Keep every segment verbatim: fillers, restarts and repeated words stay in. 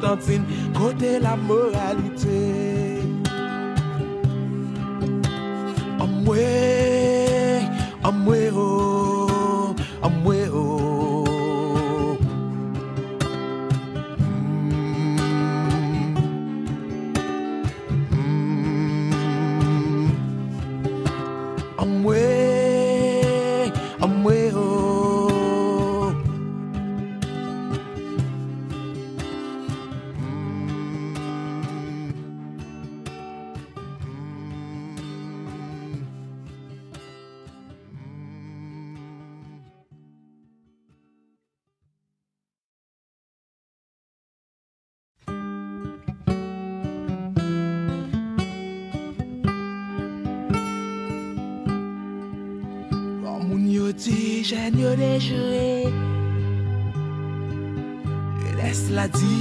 Tantin, kote lamoralite? Anmwe, anmwe o, anmwe o. Mm, mm. Anmwe, anmwe o. Granmoun yo di jèn yo dechire. Jenès la di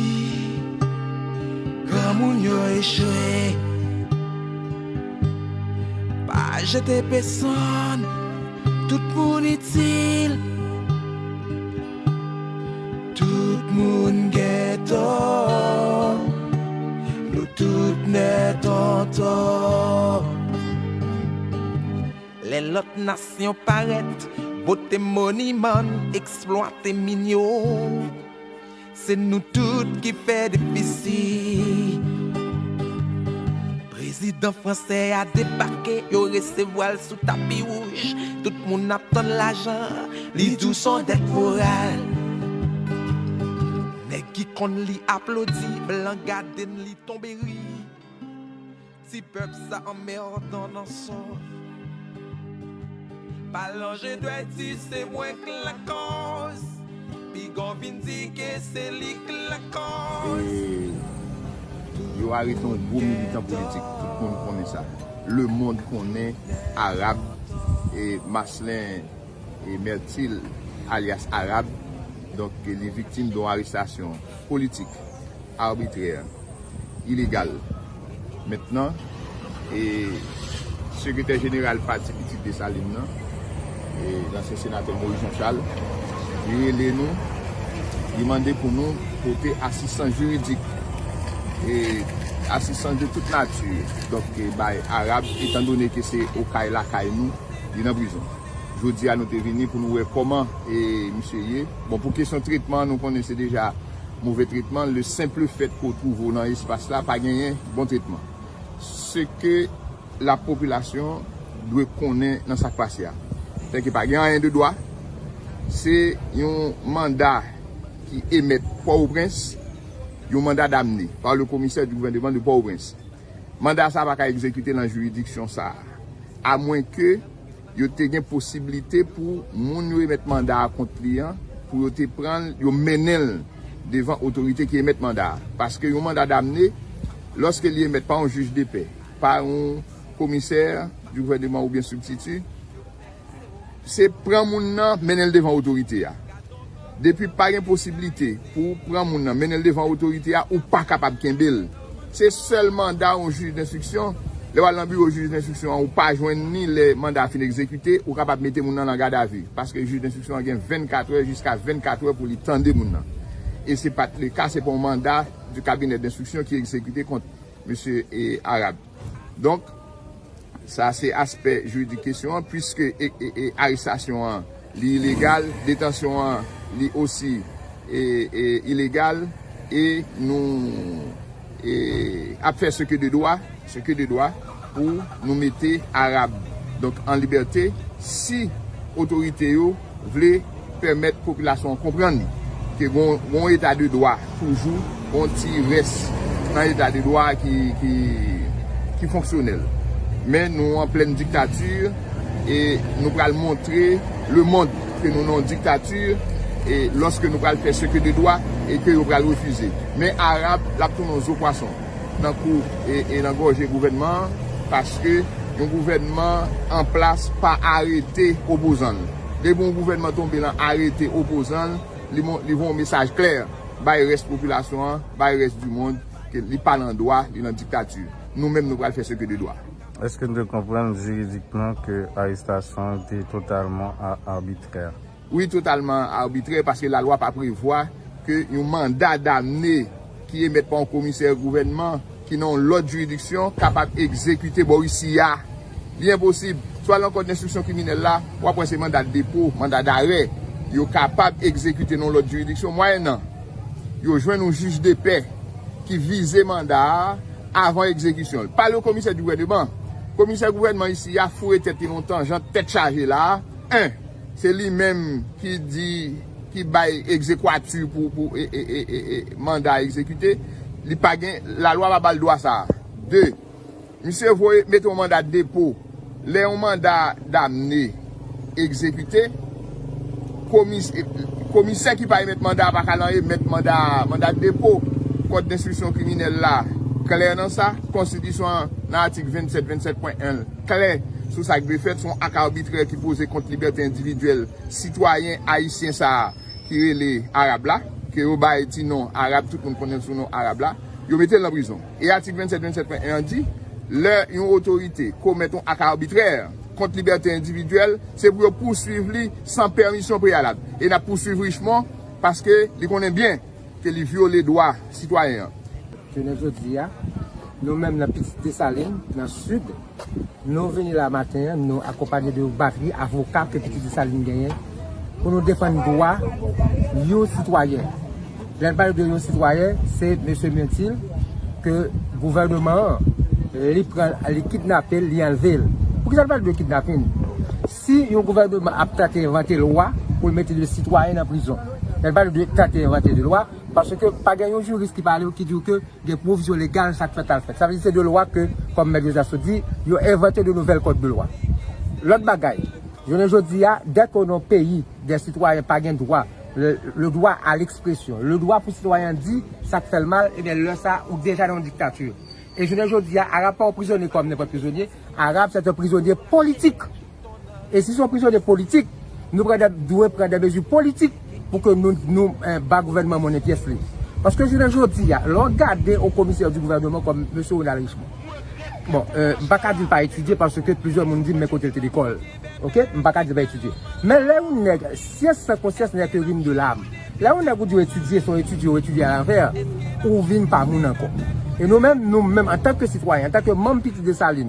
granmoun yo echwe. Pa jete pèsonn, tout moun itil. Tout moun gen tò, nou tout nèt an tò. Lè lòt nasyon parèt, bote moniman, eksplwate min yo, se nou tout ki fè defisi. Prezidan fransè a debake, yo resevwa l sou tapi wouj. Tout moun ap tann lajan, li di w s on dèt moral. Nèg ki konn li aplodi, blan gade n, li tonbe ri. Ti pèp sa anmèdan nan son. Palanje dwèti se mwen k lakòz. Pigan vin di ke se li k lakòz. E yo arete yon gwo militan politik. Tout moun konnen sa. Lemonn konnen Arab e Maslin e Mètil, alyas Arab. Donk, li viktim de yon arestasyon politik, abitrè, ilegal. Mentnan, e sekretè jeneral Pati Pitit Desalin nan, e ansyen senatè Moïse Jean Charles, li rele nou, li mande pou nou pote asistans jiridik, e asistans de tout nati, donk, e bay Arab, etandone ke se Okay lakay nou, li nan prizon. Jodi a, nou te vini pou nou wè kòman, e, misye ye. Bon, pou kesyon tretman, nou konnen se deja move tretman. Le simple fait ke w twouve w nan espas la, pa genyen bon tretman. Se ke lapopilasyon dwe konnen nan sa k pase a. Se ke pa gen anyen de dwa. Se yon manda ki emèt Pòtoprens, yon manda damne par le commissaire du gouvernement de Pòtoprens. Manda sa a pa ka egzekite nan jiridiksyon sa a, amwenke yo te gen posiblite pou moun yo emèt manda a kont li an, pou yo te pran l, yo mennen l devan otorite ki emèt manda a. Paske yon manda damne, lòske li emèt pa yon jij de pè, pa yon komisè du gouvernement oubyen sibstiti, se pran moun nan, mennen l devan otorite a. Depi pa gen posiblite pou w pran moun nan, mennen l devan otorite a, ou pa kapab kenbe l. Se sèl manda yon jij denstriksyon. Lè w al nan biwo jij denstriksyon an, ou pa jwenn ni lè manda a fin egzekite, ou kapab mete moun nan nan gadavi. Paske jij denstriksyon an gen vennkat è jiska vennkat è pou li tande moun nan. E se pa t le ka, se pa yon manda du cabinet d'instruction ki egzekite kont mesye, e, Arab. Donk, sa se aspè jiridik kesyon an, piske, e, e, e, arestasyon an, li ilegal, detansyon an, li osi, e, e, ilegal, e nou, e, ap fè ce que de droit, ce que de droit, pou nou mete Arab, donk, an libète, si otorite yo vle pèmèt popilasyon an konprann ke gon, gon eta de dwa toujou, gon ti rès nan eta de dwa ki, ki, ki fonksyonèl. Men nou an plèn diktati e nou pral montre lemonn ke nou nan yon diktati e lòske nou pral fè ce que de droit e ke yo pral refize. Men Arab, l ap tounen yon zo pwason nan kou e, e nan gòje gouvènman an, paske yon gouvènman an plas pa arete opozan l. Depi yon gouvènman tonbe, l an arete opozan l, li mon-, li voye yon mesaj klè bay rès popilasyon an, bay rès di mond, ke li pa nan dwa, li nan diktati. Nou menm, nou pral fè ce que de droit. Èske n te konprann jiridikman ke arestasyon an te totalman a-, abitrè? Wi, totalman abitrè, paske lalwa pa prevwa ke yon manda damne ki emèt pa yon komisè gouvènman ki nan yon lòt jiridiksyon kapab egzekite bò isi a. Byen posib. Si w al nan kòd enstriksyon kriminèl la, w ap wè se manda depo, manda darè, yo kapab egzekite nan yon lòt jiridiksyon, mwayennan yo jwenn yon jij de pè ki vize manda a avan egzekisyon l. Pale yon komisè di gouvèneman. Komisè gouvènman isi a foure tèt li lontan, jan tèt chaje la a. En, se li menm ki di, ki bay egzekwati pou, pou e, e, e, e, e, manda a egzekite. Li pa gen, lalwa pa ba l dwa sa a. De, misye voye mete yon manda depo. Lè yon manda damne egzekite, komis, komisè ki pa emèt manda a pa ka lan emèt manda, manda depo. Kòd enstriksyon kriminèl la klè nan sa. Konstitisyon an, nan atik vennsèt, vennsèt pwen en, klè sou sa k dwe fèt. Se yon ak arbitrè ki poze kont libète endividyèl sitwayen ayisyen sa a ki rele Arab la, ke yo bay ti non Arab, tout moun konnen l sou non Arab la, yo mete l nan prizon. E atik vennsèt, vennsèt pwen en an di, lè yon otorite komèt yon ak arbitrè kont libète endividyèl, se pou yo pouswiv li san pèmisyon preyalab. E n ap pouswiv Richemond paske li konnen byen ke li vyole dwa sitwayen an. Jounen jodi a, nou menm nan Pitit Desalin, nan Sid, nou vini la maten an, nou akonpaye de yon batri avoka ke Pitit Desalin genyen, pou nou defann dwa yon sitwayen. Lè n pale de yon sitwayen, se mesye Myrtil ke gouvènman an, li pran, li kidnape l, li anlve l. Poukisa n pale de kidnapin? Si yon gouvènman ap tante envante lwa pou l mete de sitwayen nan prizon, lè n pale de tante envante de lwa, paske pa gen yon jiris ki pale w ki di w ke gen pwovizyon legal, sa k fèt al fèt. Sa vle di se de lwa ke, kòm Mèt Joseph sot di, yo envante de nouvèl kòd de lwa. Lòt bagay, jounen jodi a, dèke nan yon peyi, de sitwayen pa gen dwa, le, le droit à l'expression, le droit pou sitwayen an di sa k fè l mal, ebyen lè sa a, ou deja nan yon diktati. E jounen jodi a, Arab pa yon prizonye kòm nenpòt prizonye, Arab se yon prizonye politik. E si se yon prizonye politik, nou pran de, dwe pran de mezi politik pou ke nou, nou eh, ba gouvènman monnen pyès li. Paske jounen jodi a, lè w gade yon komisè di gouvènman kòm mesye Ronald Richemond, bon, eh, m pa ka di l pa etidye paske plizyè moun di m men kote l te lekòl. Oke? M pa ka di l pa etidye. Men lè yon nèg, science sans conscience n'est que rime de l'âme. Lè yon nèg ou di w etidye, se yon etidye, ou etidye a lanvè, ou vin pa moun ankò. E nou menm, nou menm, antanke sitwayen, antanke manm Pitit Desalin,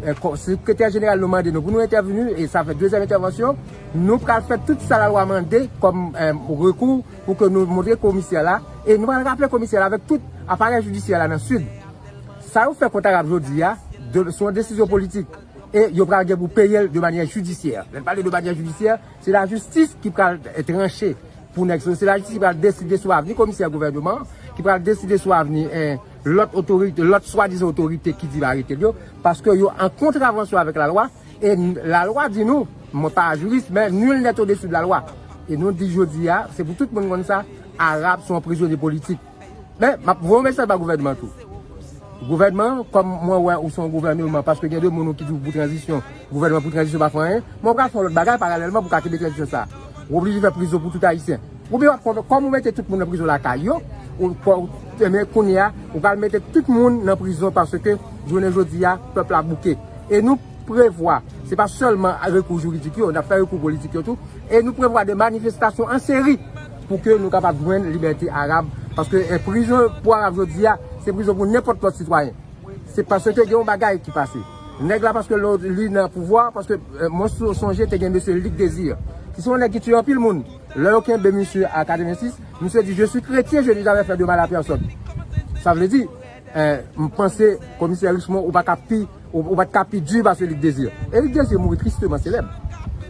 eh, kò-, sekretè jeneral nou mande nou pou nou entèvini, e sa fè dezyèm entèvansyon, nou pral fè tout sa lalwa mande kòm eh, rekou pou ke nou montre komisè la, e nou pral raple komisè la avèk tout aparèy jidisyè la nan Sid. Sa yo fè kont Arab jodi a, de, se yon desizyon politik. E yo pral gen pou peye l de manyè jidisyè. Lè n pale de manyè jidisyè, se lajistis ki pral eh, tranche pou nèg sa yo. Se lajistis ki pral deside sou avni komisè gouvènman an, ki pral deside sou avni eh, lòt otorite, lòt swadizan otorite ki di arete l yo, paske yo an kontravansyon avèk lalwa. E n- lalwa di nou, mwen pa jiris, men nul n'est au-dessus de la loi. E nou di jodi a, se pou tout moun konn sa, Arab se yon prizonye politik. Men, m ap voye yon mesaj ba gouvènman an tou. Gouvènman an, kòm mwen wè ou se yon gouvènman, paske gen de moun ou ki di w pou tranzisyon, gouvènman pou tranzisyon pa fè anyen, mwen pral fè yon lòt bagay paralèlman pou ka kenbe tranzisyon sa a. Ou oblije fè prizon pou tout Ayisyen. Oubyen w ap fè, kòm ou mete tout moun nan prizon lakay yo, ou, kò- ou, men kounye a, ou pral mete tout moun nan prizon paske jounen jodi a, pèp la bouke. E nou prevwa, se pa sèlman rekou jiridik yo, n ap fè rekou politik yo tou, e nou prevwa de manifestasyon an seri pou ke nou kapab jwenn libète Arab, paske eh, prizon pou Arab jodi a, se prizon pou nenpòt lòt sitwayen. Se paske gen yon bagay ki pase. Nèg la, paske lè li nan pouvwa, paske eh, mwen so- sonje te gen mesye Luc Désir, ki se yon nèg ki tiye anpil moun. Lè yo kenbe misye a katrevensis, misye di, je suis chrétien, je n'ai jamais fait de mal à personne. Sa vle di, eh, m panse komisè Richemond ou pa ka pi, ou, ou pa t ka pi di pase Luc Désir. E Luc Désir mouri tristeman selèb.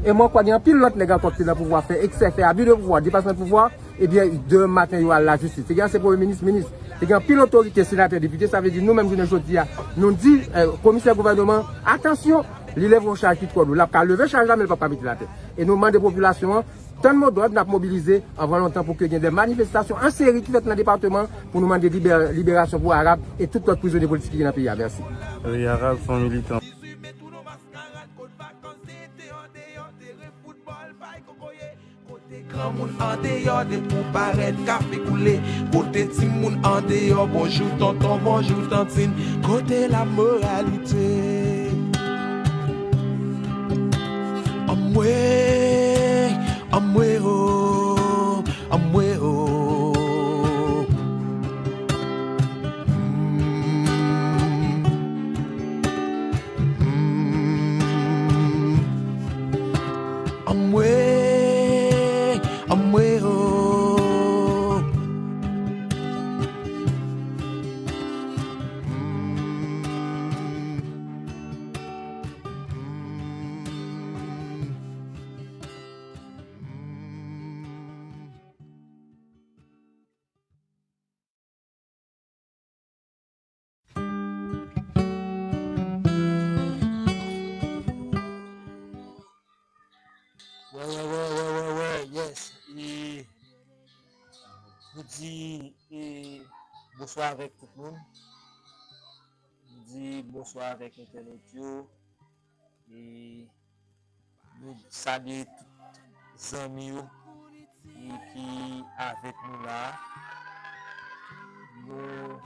E mwen kwè gen anpil lòt nèg ankò ki te nan pouvwa fè eksè, fè abi de pouvwa, depasman de pouvwa, ebyen, demen maten yo al lajistis. Te gen ansyen premye minis, minis. Te gen anpil otorite, senatè, depite, sa vle di nou menm jounen jodi a, nou di eh, komisè gouvènman, atansyon, li leve yon chaj ki twò lou. L ap ka leve chaj la, men l p ap ka mete l atè. E nou mande popilasyon an, tann modòd, n ap mobilize anvan lontan pou ke gen de manifestasyon an seri ki fèt nan depatman pou nou mande libè- liberasyon pou Arab e tout lòt prizonye politik ki gen nan peyi a. Mèsi. Ray Arab se yon militan. Dizuit me tou nan maskarad, kot vakans ete an deyò, teren foutbòl, bay kokoye. Kote granmoun an deyò, depi w parèt, kafe koule. Kote timoun an deyò, bonjou tonton, bonjou tantin. Kote lamoralite? Anmwe, anmwe o, anmwe o. Bonswa avèk tout moun. M di bonswa avèk entènot yo. E nou salye tout zanmi yo e ki avèk nou la. Nou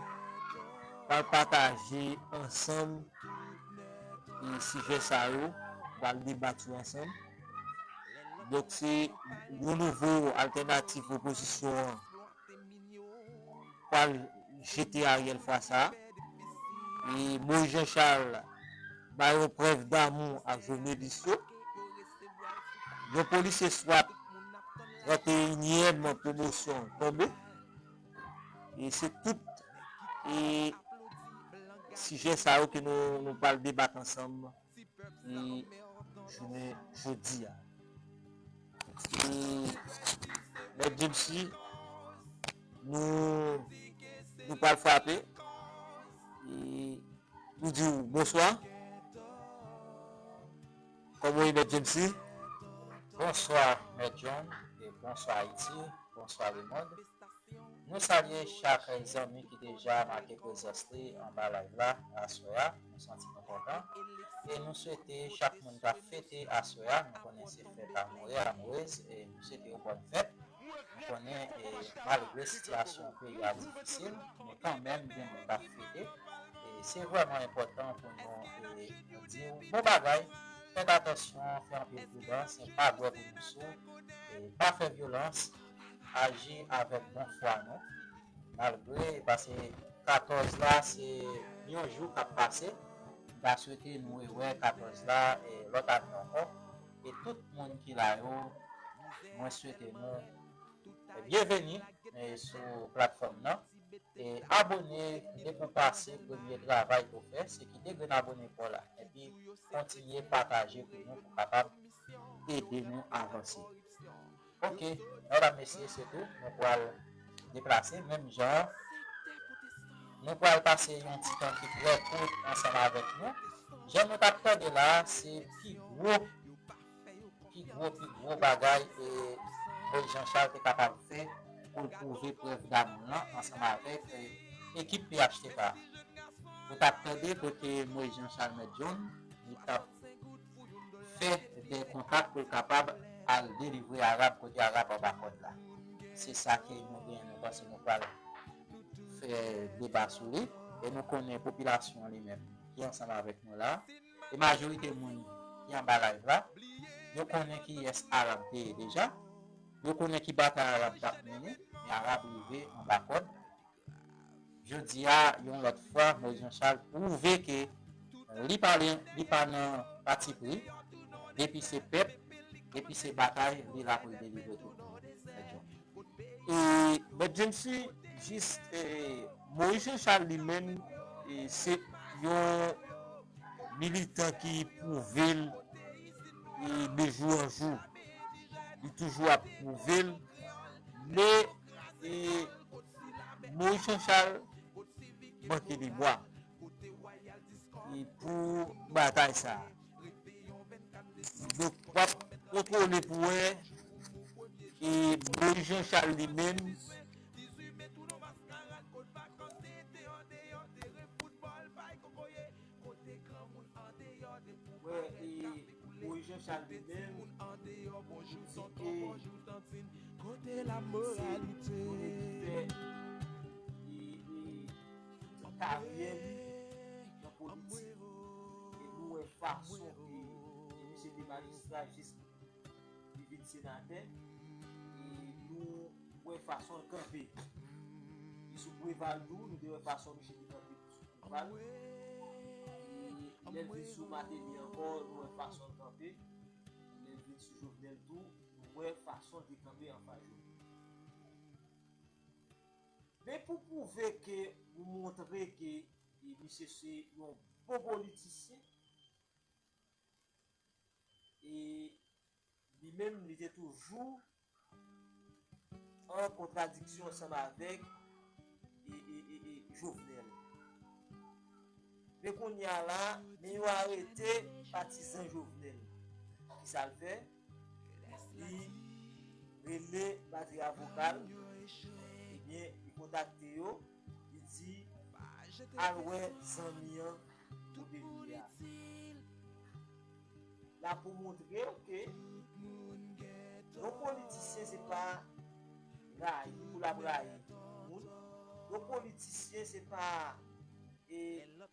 pral pataje ansanm e sijè sa yo, pral debat yo ansanm. Donk, se yon nouvo altènativ opozisyon an pral jete Ariel fwa sa. E Moïse Jean Charles ba yon prèv damou ak jovenelis yo. Yon polisye swat trannteyinyèm pwomosyon tonbe. E se tout e sijè sa yo ke nou, nou pral debat ansanm e jounen jodi a. E Mèt James, nou, nou pral frape. E nou di w bonswa. Kòman w ye, Mèt James? Bonswa, Mèt John, e bonswa, Ayiti, bonswa, lemonn. Nou salye chak zanmi ki deja make prezans li anba live la aswè a. Nou santi nou kontan. E nou swete chak moun k ap fete aswè a, nou konnen se fèt amoure, amourez, e nou swete yo bòn fèt. Nou konnen, e, malgre sitiyasyon peyi a difisil, men kanmenm gen moun k ap fete. E se vrèman enpòtan pou nou, e, di w bon bagay. Fèt atansyon, fè anpil pridans, e pa bwè pou nou sou, e pa fè vyolans, aji avèk bon fwa nou. Malgre, pase katòz la, se yon jou k ap pase. M ta swete nou rewè katòz la, e, lòt ane ankò. E tout moun ki la yo, mwen swete nou, e, byenveni, e, sou platfòm nan. E abòne, depi w pase, premye travay pou w fè, se kite grenn abòne pa w la. Epi kontinye pataje pou nou, pou kapab ede nou avanse. Ok, medam, mesye, se tou. Nou pral deplase menm jan. Nou pral pase yon ti tan ki trè kout ansanm avèk nou. Jan nou t ap tande la, se pi gwo, pi gwo, pi gwo bagay, e, Moïse Jean Charles te kapab fè pou l pwouve prèv damou l lan ansanm avèk, e, ekip P H T K. Nou t ap tande kote Moïse Jean Charles, Mèt John, li t ap fè de kontak pou l kapab al delivre Arab kote Arab anba kòd la. Se sa ke nou genyen, nou panse nou pral fè deba sou li. E nou konnen popilasyon an li menm ki ansanm avèk nou la. E majorite moun ki anba live la, yo konnen kiyès Arab te ye deja. Yo konnen ki batay Arab t ap mennen, men Arab rive anba kòd. Jodi a, yon lòt fwa, Moïse Jean Charles pwouve ke li pa, li pa nan patipri. Depi se pèp, depi se batay, li la pou l delivre tout. Mèt John. E, Mèt James, jis, e, Moïse Jean Charles li menm, e, se yon militan ki pwouve l, e, de jou an jou. Li toujou ap pwouve l. Men, e, Moïse Jean Charles manke de bwa. E pou batay sa a. Donk, w ap kontwole pou wè, e Moïse Jean Charles li menm, wè, e Moïse Jean Charles li menm, li di ke se moun ki fè, e, e, karyè li nan politik. E nou wè fason ke, ke misye te majistra jis li vin senatè. E nou wè fason l kanpe. Li sou Preval tou, nou te wè fason misye te kanpe sou Preval. E lè l vin sou Martelly ankò, nou wè fason l kanpe. Lè l vin sou Jovenel tou, nou wè fason l te kanpe anfas Jovenel. Men pou pwouve ke, pou montre ke, e, misye se yon bon politisyen, e li menm, li te toujou an kontradiksyon ansanm avèk, e, e, e, e, Jovenel. Men kounye a la, men yo arete patizan Jovenel. Kisa l fè? Li rele batri avoka l, ebyen, li kontakte yo, li al wè zanmi an ou devye a. La pou montre w ke yon politisyen se pa rayi pou l ap rayi moun. Yon politisyen se pa e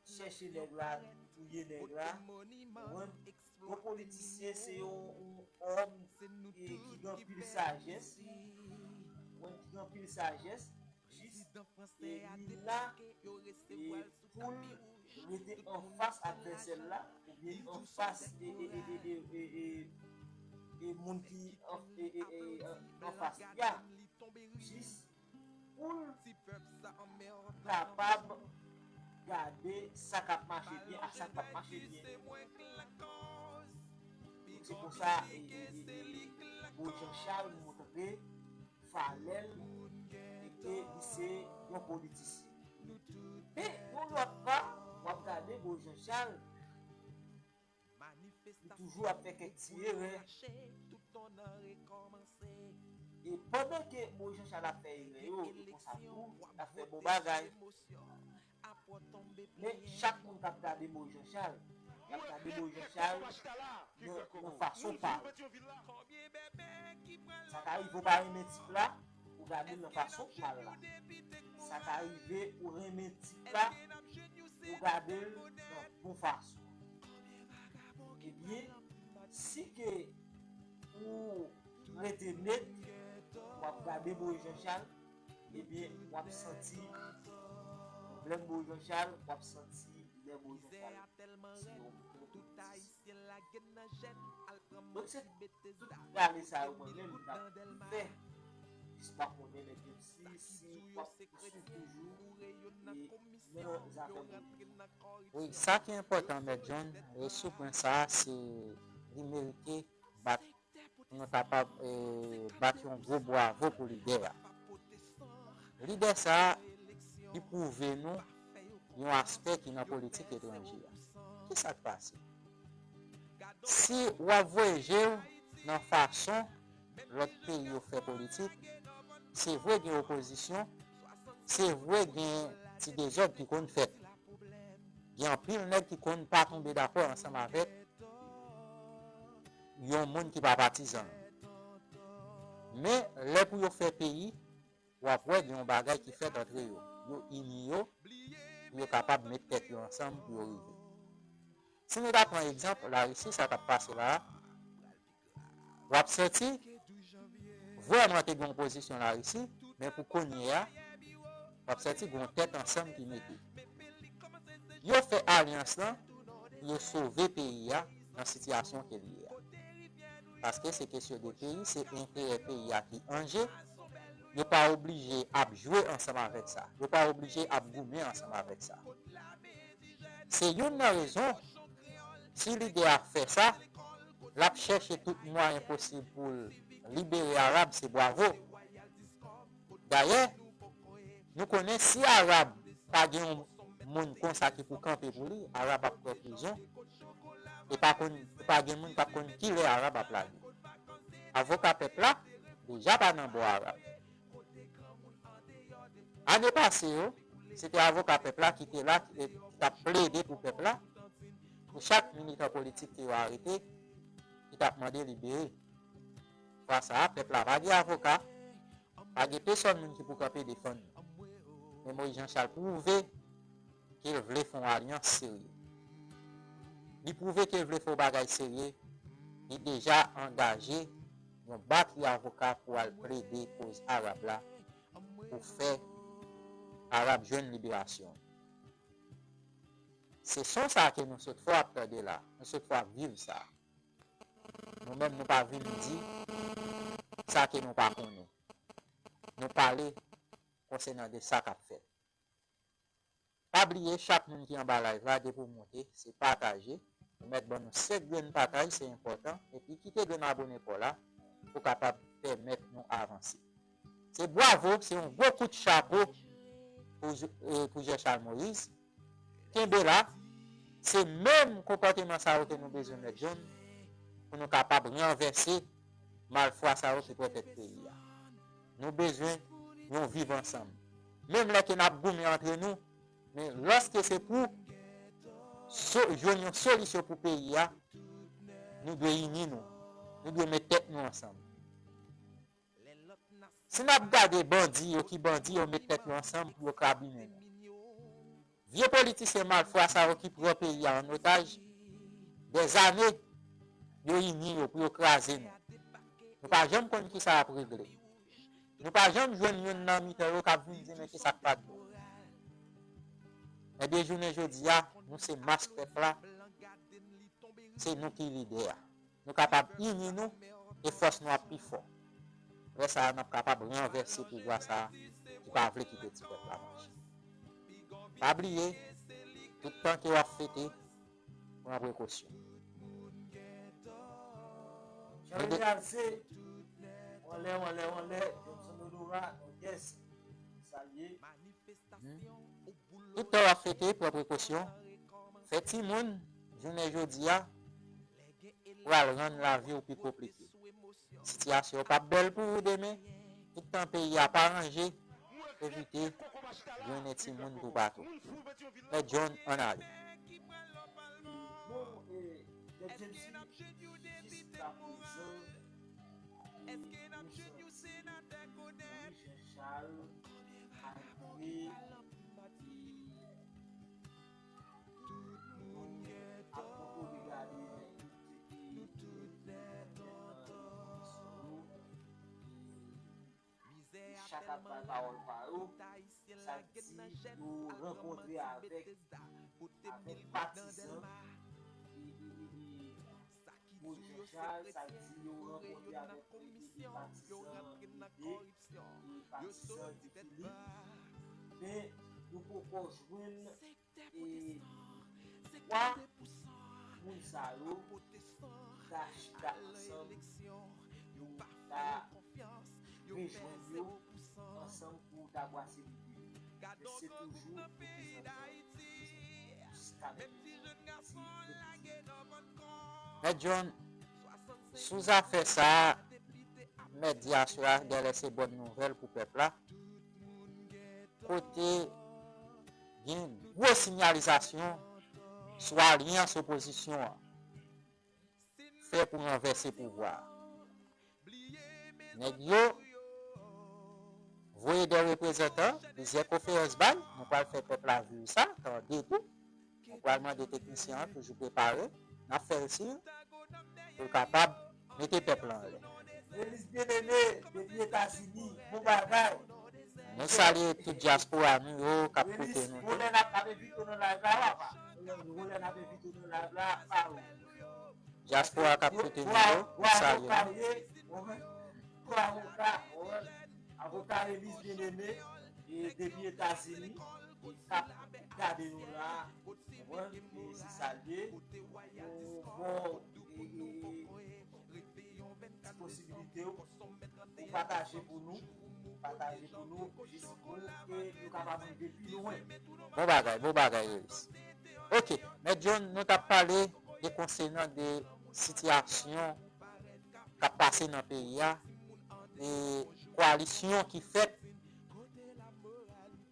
chèche nèg la, touye nèg la. Konprann? Yon politisyen se yon, yon òm e ki gen anpil sajès. Konprann? Ki gen anpil sajès. Jis e li la e pou l rete anfas advèsè l la oubyen anfas e, e, e, e, e, e, e, e moun ki an, e, e, e, an, anfas li a. Jis pou l kapab gade sa k ap mache byen ak sa k p ap mache byen. Donk, se konsa e, e, e, e, Boy Jean Charles montre valè l e ke li se yon politisyen. Men, yon lòt pa, w ap gade Boy Jean Charles, li toujou ap fè kèk ti erè. E pandan ke Boy Jean Charles ap fè erè yo, e konsa tou, l ap fè bon bagay. Men chak moun k ap gade Boy Jean Charles, y ap gade Boy Jean Charles nan, nan fason pa l. Sa ka rive w pa renmen tip la, ou gade l nan fason pa l la. Sa ka rive ou renmen tip la, ou gade l nan bon fason. Ebyen, si ke ou rete net, w ap gade Boy Jean Charles, ebyen, w ap santi pwoblèm Boy Jean Charles, w ap santi lè Boy Jean Charles se yon bon politisyen. Donk, se tout gade sa yo mwen menm m t ap fè. Jis pa konnen, men si, si w ap swiv toujou, e nan zafè politik. Wi, sa ki enpòtan, Mèt John, e sou pwen sa a, se li merite bat, pou nou kapab, e, bat yon gwo bwavo pou lidè a. Lidè sa a, li pwouve nou yon aspè ki nan politik etranje a. Kisa k pase? Si w ap voye je w nan fason lòt peyi yo fè politik, se vre gen opozisyon, se vre gen ti dezòd ki konn fèt. Gen anpil nèg ki konn pa tonbe dakò ansanm avèk yon moun ki pa patizan l. Men, lè pou yo fè peyi, w ap wè gen yon bagay ki fèt antre yo. Yo ini yo pou yo kapab met tèt yo ansanm pou yo rive. Si nou ta pran egzanp Larisi, sa k ap pase la a, w ap santi vrèman te gen yon pozisyon Larisi, men pou kounye a, w ap santi gen yon tèt ansanm ki mete. Yo fè alyans lan pou yo sove peyi a nan sitiyasyon ke l ye a. Paske se kesyon de peyi, se enterè peyi a ki an je. Yo pa oblije ap jwe ansanm avèk sa. Yo pa oblije ap goumen ansanm avèk sa. Se youn nan rezon, si lidè a fè sa, l ap chèche tout mwayen posib pou l libere Arab, se bwavo. Dayè, nou konnen si Arab pa gen yon moun konsa ki pou kanpe pou li, Arab ap pran prizon. E pa konn, e pa gen moun k ap konn kilè Arab ap lage. Avoka pèp la deja pa nan bò Arab. Ane pase yo, se te avoka pèp la ki te la, ki te, ki t ap plede pou pèp la, pou chak militan politik ke yo arete, ki t ap mande libere. Fwa sa a, pèp la pa gen avoka, pa gen pèsòn moun ki pou kanpe defann yo. Men Moyiz Jan Chal pwouve ke l vle fè yon alyans serye. Li pwouve ke l vle fè yon bagay serye. Li deja angaje yon batri avoka pou al plede koz Arab la, pou fè Arab jwenn liberasyon. Se son sa ke nou sot fè w ap tande la, nou sot fè w ap viv sa. Nou menm, nou pa vin di sa ke nou pa konnen. Nou pale konsènan de sa k ap fèt. Pa bliye, chak moun ki anba live la, depi w monte, se pataje. Ou mèt ban nou senk grenn pataj, se enpòtan. Epi kite grenn abone pa w la pou kapab pèmèt nou avanse. Se bwavo, se yon gwo kout chapo pou, eh, pou Jean Charles Moïse. Kenbe la, se menm konpòteman sa yo ke nou bezwen, Mèt John, pou nou kapab ranvèse malfwa sa yo ki pran tèt peyi a. Nou bezwen yon viv ansanm. Menm lè ke n ap goumen antre nou, Men lòske se pou so, jwenn yon solisyon pou peyi a, nou dwe ini nou. Nou dwe met tèt nou ansanm. Si n ap gade bandi yo ki bandi, yo met tèt yo ansanm pou yo ka bimen nou. Vye politisyen malfwa sa yo ki pran peyi a an otaj, dèzane, yo ini yo pou yo kraze nou. Nou pa janm konn kisa y ap regle. Nou pa janm jwenn youn nan mitan yo k ap vin di men kisa k pa t bon. Ebyen, jounen jodi a, nou se mas pèp la, se nou ki lidè a. Nou kapab ini nou e fòs nou ap pi fò. Lè sa a, n ap kapab ranvèse pouvwa sa a ki pa vle kite ti pèp la mache. Pa bliye, tout tan ke w ap fete, pran prekosyon. Charly Alcé, anlè, anlè, anlè, Johnson Odora, Nòdès, salye. Tout tan w ap fete, pran prekosyon. Fè timoun, jounen jodi a, pral rann lavi w pi konplike. Sitiyasyon p ap bèl pou ou demen. Tout tan peyi a pa ranje, evite grennen timoun toupatou. Mèt John, ann ale. Bon, e, Nèt James, jiskaprezan, e, nou santi Louis Jean Charles, André, e, ap konkode gade tout, e, e, e, e, chak ap bay pawòl pa yo, sa di yo rankontre avèk, avèk patizan, e, e, e, e, Louis Jean Charles, sa di yo rankontre avèk, e, e, e, patizan Ede, e, patizan Guy Philippe, men yo poko jwenn, e, twa moun sa yo ta chita ansanm pou ta rejwenn yo ansanm pou ta bwase lide yo. Men se toujou reprezantan jiskaprezan. Mèt John, sou zafè sa a, mèt di aswè a genlè se bòn nouvèl pou pèp la, kote gen gwo sinyalizasyon sou alyans opozisyon an fè pou ranvèse pouvwa a. Nèg yo voye de reprezantan, plizyè konferans bay, nou pral fè pèp la viv sa, tande tou. Nou pral mande teknisyen an toujou prepare, n ap fè l siy pou l kapab mete pèp la anlè. Elis Byeneme, depi Etazini, bon bagay. Nou salye tout dyaspora nou yo k ap koute nou tou. Rolè n ap, ap envite w nan live la, papa. Rolè n ap envite w nan live la, pa ou. Dyaspora k ap koute nou yo, nou salye nou. Gwo avoka, avoka Elis Byeneme, e depi Etazini, e k ap gade nou la, konprann, e se sa l ye. Nou bon, e, e, e, ti posibilite w, ou pataje pou nou, pataje pou nou, jis pou ke nou kapab rive pi lwen. Bon bagay, bon bagay, Elis. Ok, Mèt John, nou t ap pale de konsènan de sitiyasyon k ap pase nan peyi a, e koalisyon ki fèt,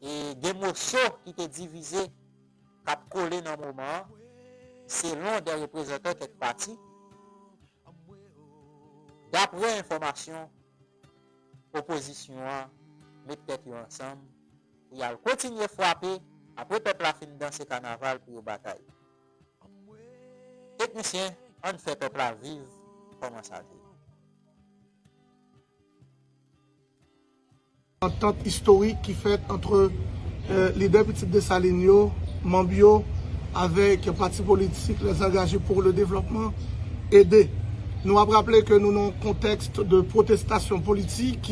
e de moso ki te divize, k ap kole nan moman an, selon de reprezantan kèk pati. Daprè enfòmasyon, opozisyon an met tèt yo ansanm pou y al kontinye frape apre pèp la fin danse kanaval pou yo batay. Teknisyen, ann fè pèp la viv kòman sa te ye. Antant istorik ki fèt ant, euh, lidè Pitit Desalin yo, manm yo, avèk pati politik Les Engagés pour le Développement, ede. Nou ap raple ke nou nan yon kontèks de pwotestasyon politik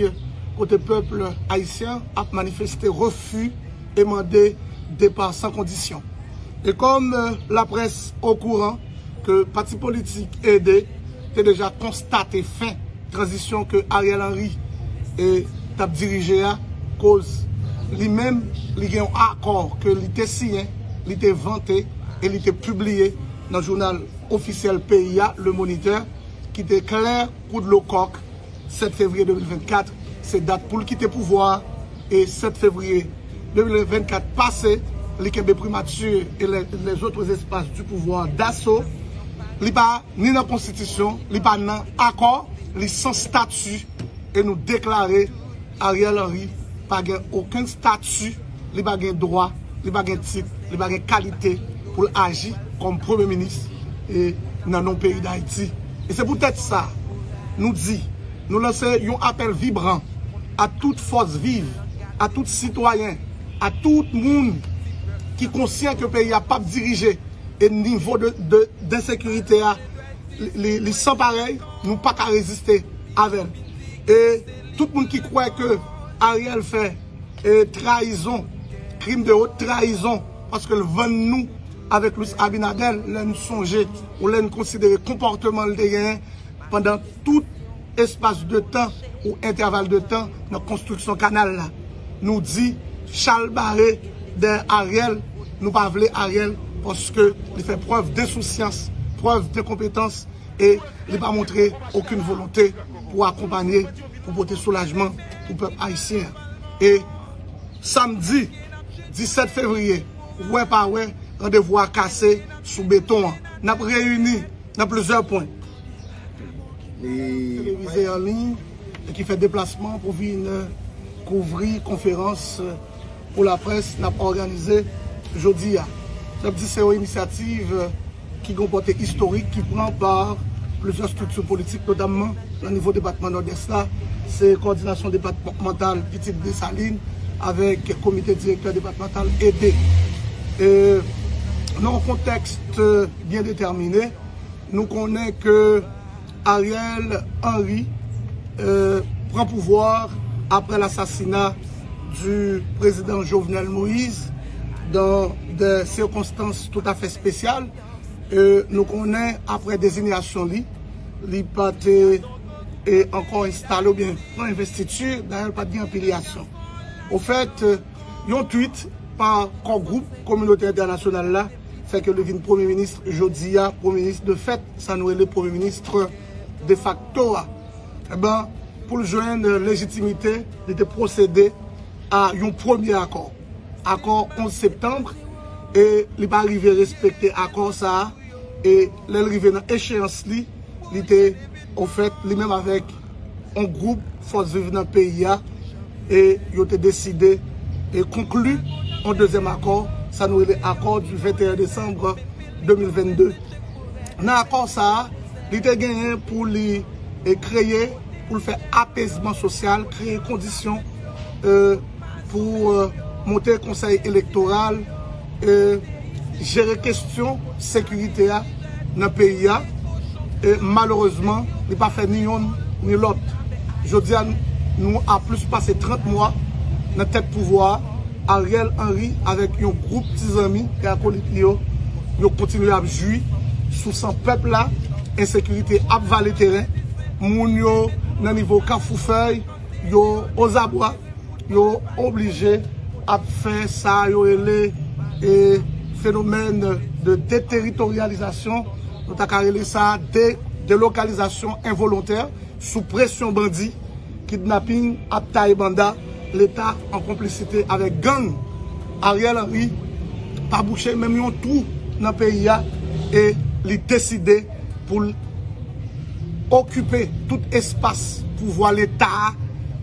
kote pèp ayisyen ap manifeste refi e mande depa san kondisyon. E kòm, euh, laprès okouran ke pati politik ede te deja konstate fen tranzisyon ke Ariel Henry, e, t ap dirije a, koz li menm, li gen yon akò ke li te siyen, li te vante e li te pibliye nan jounal ofisyèl peyi a, Le Moniteur, ki te klè kou dlo kòk, sèt fevriye de mil vennkat, se dat pou l kite pouvwa a, e sèt fevriye de mil vennkat pase, li kenbe primati e les, les autres espaces du pouvoir d'assaut. Li pa ni nan konstitisyon, li pa nan akò, li san stati. E nou deklare Ariel Henry pa gen okenn stati, li pa gen dwa, li pa gen tit, li pa gen kalite pou l aji kòm premye minis e nan non peyi Dayiti. E se poutèt sa, nou di, nou lanse yon apèl vibran a tout fòs viv, a tout sitwayen, a tout moun ki konsyan ke peyi a p ap dirije e nivo de, de, de ensekirite a, li, li, li san parèy, nou pa ka reziste avè l. E tout moun ki kwè ke Ariel fè e trayizon, krim de haute trahison, paske l vann nou avèk Luis Abinader, lè n sonje ou lè n konsidere konpòteman l te genyen pandan tout espas de tan ou entèval de tan nan konstriksyon kanal la. Nou di, chalbare dèyè Ariel, nou pa vle Ariel, paske li fè prèv densousyans, prèv denkonpetans, e li pa montre okenn volonte pou akonpanye, pou pote soulajman pou pèp ayisyen an. E samdi disèt fevriye, wè pa wè, randevou a kase sou beton an. N ap reyini nan plizyè pwen. Televize an liy e ki fè deplasman pou vin kouvri konferans pou laprès n ap òganize jodi a. N ap di se yon inisyativ ki gen yon pòte istorik ki pran pa plizyè estrikti politik, notamman nan nivo depatman Nòdès la, se kowòdinasyon depatmantal Pitit Desalin avèk komite direktè depatmantal ede. E, nan yon kontèks byen detèmine, nou konnen ke Ariel Henry euh, pran pouvwa apre lasasina du président Jovenel Moïse dans des circonstances tout à fait spéciales. Euh, nou konnen apre dezinyasyon li, li pa te e ankò enstale oubyen pran envestiti, dayè l pa t gen anpilyasyon. Ofèt, yon twit pa kò gwoup kominote entènasyonal la fè ke li vin premye minis jodi a, premye minis de fèt, sa nou rele premye minis de facto a. Eben, pou l jwenn lejitimite, li te pwosede a yon premye akò. Akò onz septanm, e li pa rive respekte akò sa a, e lè l rive nan echeyans li, li te, ofèt, li menm avèk yon gwoup fòs viv nan peyi a, e yo te deside e konkli yon dezyèm akò, sa nou rele akò du venteyen desanm de mil vennde. Nan akò sa a, li te genyen pou li e kreye, pou l fè apezman sosyal, kreye kondisyon e pou e monte konsèy elektoral, e jere kesyon sekirite a nan peyi a. E malerezman, li pa fè ni yonn ni lòt. Jodi a, nou a plis pase trant mwa nan tèt pouvwa a. Ariel Henry avèk yon gwoup ti zanmi e akolit li yo, yo kontinye ap jwi sou san pèp la. Ensekirite ap vale teren. Moun yo nan nivo Kafou Fèy, yo ozabwa, yo oblije ap fè sa yo rele e fenomèn de deteritoryalizasyon, nou ta ka rele sa de, delokalizasyon envolontè sou presyon bandi, kidnaping ap taye banda, Leta an konplisite avèk gang. Ariel Henry pa bouche menm yon twou nan peyi a e li deside pou l okipe tout espas pouvwa Leta a,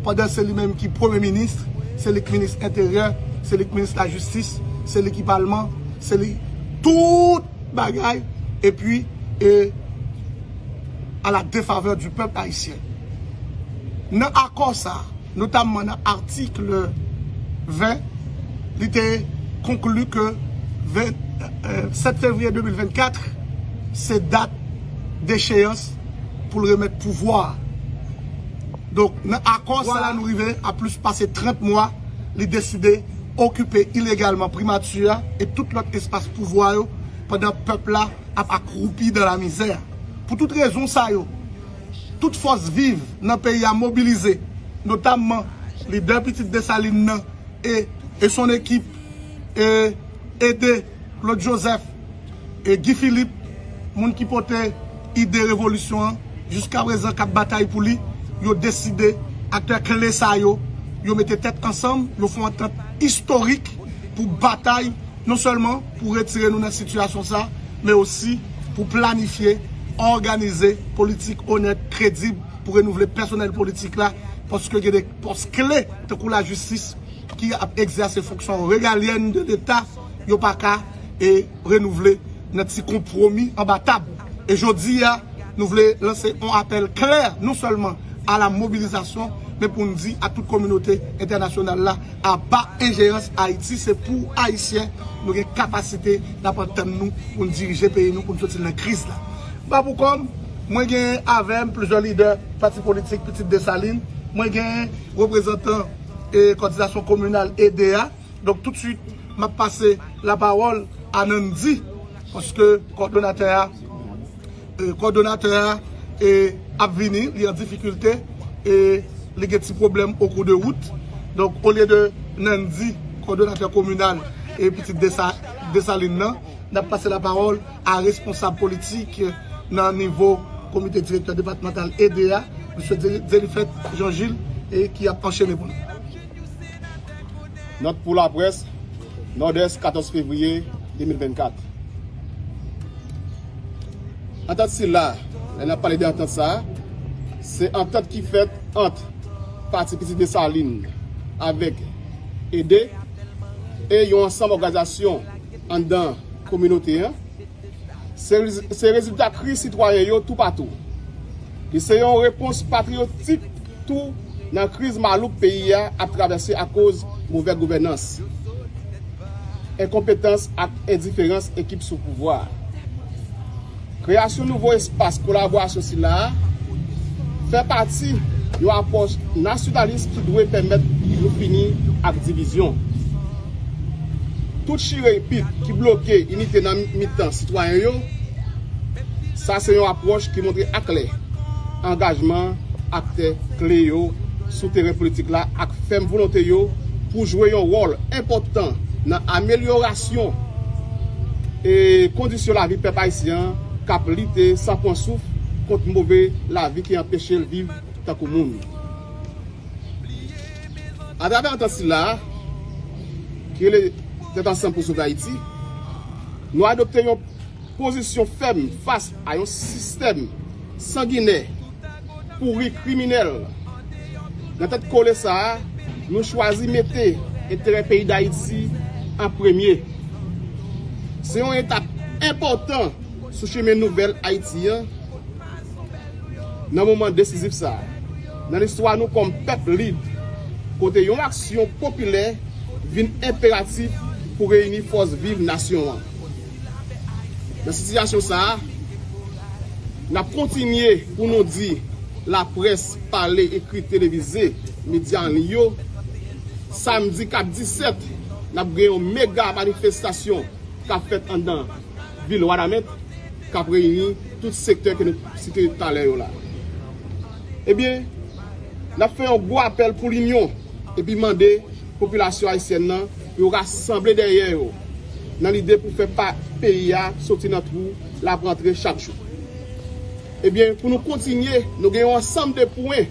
pandan se li menm ki premye minis, se li k minis enteryè, se li k minis lajistis, se li ki palman, se li tout bagay, epi e à la défaveur du peuple haïtien. Nan akò sa, notamman nan atik ven, li te konkli ke ven, euh, sèt fevriye de mil vennkat se dat decheyans pou l remèt pouvwa a. Donk, nan akò sa a, nou rive a plis pase trant mwa, li deside okipe ilegalman primati a e tout lòt espas pouvwa yo, pandan pèp la ap akroupi dans la misère. Pou tout rezon sa yo, tout fòs viv nan peyi a mobilize, notamman lidè Pitit Desalin nan e, e son ekip, e ede Claude Joseph e Guy Philippe, moun ki pote ide revolisyon an, jiskaprezan k ap batay pou li, yo deside, aktè kle sa yo, yo mete tèt ansanm, yo fè yon antant istorik pou batay Non sèlman pou retire nou nan sitiyasyon sa, men osi pou planifye, òganize politik onèt, kredib pou renouvle pèsonèl politik la, paske gen de pòs kle tankou lajistis ki ap egzèse fonksyon regalyèn de Leta, yo pa ka e renouvle nan ti konpwomi anba tab. E jodi a, nou vle lanse yon apèl klè, non sèlman a la mobilizasyon, men pou n di a tout kominote entènasyonal la, aba enjerans Ayiti, se pou Ayisyen nou gen kapasite n ap antann nou pou n dirije peyi nou, pou n soti nan kriz la. Pa pou kòm, mwen gen avè m plizyè lidè pati politik Pitit Desalin, mwen gen reprezantan e kòdinasyon kominal ede a. Donk, toutswit, m ap pase lapawòl a Nandy, paske kòdonatè a, e, kòdonatè a, e, ap vini, li an difikilte, e, li gen ti pwoblèm okou de wout. Donk, olye de Nandy, kòdonatè kominal, e, Pitit Desa-, Desalin nan, n ap pase lapawòl a responsab politik nan nivo komite direktè depatmantal ede a, mesye Dze-, Dzelifèt Jean Gilles, e ki ap anchene pou nou. Nòt pou laprès, Nòdès, katòz fevriye de mil vennkat. Antant sila, lè n ap pale de antant sa a, se antant ki fèt ant Pati Pitit Desalin avèk ede e yon ansanm òganizasyon anndan kominote an. Se, se rezilta kriz sitwayen yo toupatou. Li se yon repons patriyotik tou nan kriz malouk peyi a ap travèse akoz movè gouvènans, enkonpetans ak endiferans ekip sou pouvwa a. Kreyasyon nouvo espas kolaborasyon sila a fè pati yon apwòch nasyonalis ki dwe pèmèt nou fini ak divizyon. Tout chire pit ki bloke inite nan mitan sitwayen yo, sa se yon apwòch ki montre aklè angajman aktè kle yo sou teren politik la ak fèm volonte yo pou jwe yon wòl enpòtan nan amelyorasyon e kondisyon lavi pèp ayisyen an k ap lite san pran souf kont move lavi ki anpeche l viv tankou moun. Atravè antant sila a, ki rele Tèt Ansanm pou Sove Ayiti, nou adopte yon pozisyon fèm fas a yon sistèm sanginè, pouri, kriminèl. Nan tèt kole sa a, nou chwazi mete enterè peyi Dayiti an premye. Se yon etap enpòtan sou chimen nouvèl Ayiti an nan moman desizif sa a nan listwa nou kòm pèp lib, kote yon aksyon popilè vin enperatif pou reyini fòs viv nasyon an. Nan sitiyasyon sa a, n ap kontinye pou nou di laprès, pale, ekri, televize, medya an liy yo, samdi kat disèt, n ap gen yon mega manifestasyon k ap fèt anndan vil Wanament, k ap reyini tout sektè ke nou site talè yo la. Ebyen, n ap fè yon gwo apèl pou linyon epi mande popilasyon ayisyèn nan pou yo rasanble dèyè yo nan lide pou fè pa peyi a soti nan twou l ap rantre chak jou. Ebyen, pou nou kontinye, nou gen yon ansanm de pwen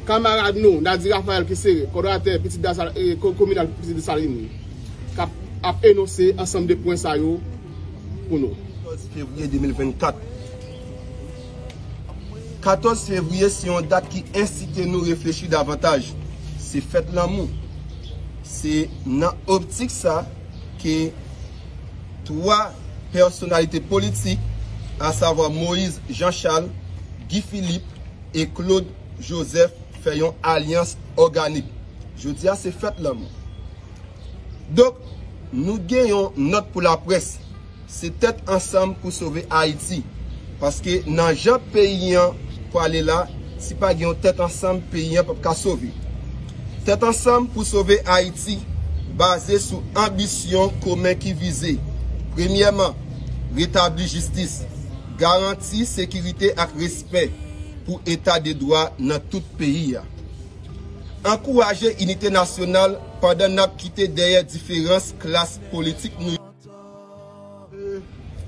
kanmarad nou, Nady Raphaël ki se kòdonatè Pitit Dasa-, e, ko-, kominal Pitit Desalin, k ap, ap enonse ansanm de pwen sa yo pou nou. Katòz fevriye de mil vennkat. Katòz fevriye se yon dat ki ensite nou reflechi davantaj. Se fèt lanmou. Se nan optik sa ke twa pèsonalite politik, asavwa Moïse Jean Charles, Guy Philippe e Claude Joseph, fè yon alyans òganik. Jodi a se fèt lanmou. Donk, nou gen yon nòt pou laprès. Se Tèt Ansanm pou Sove Ayiti. Paske nan jan peyi an pwale la, si pa gen yon tèt ansanm, peyi an p ap ka sove. Tèt Ansanm pou Sove Ayiti baze sou anbisyon komen ki vize, premyèman, retabli jistis, garanti sekirite ak respè pou eta de dwa nan tout peyi a. Ankouraje inite nasyonal pandan n ap kite dèyè diferans klas politik nou yo.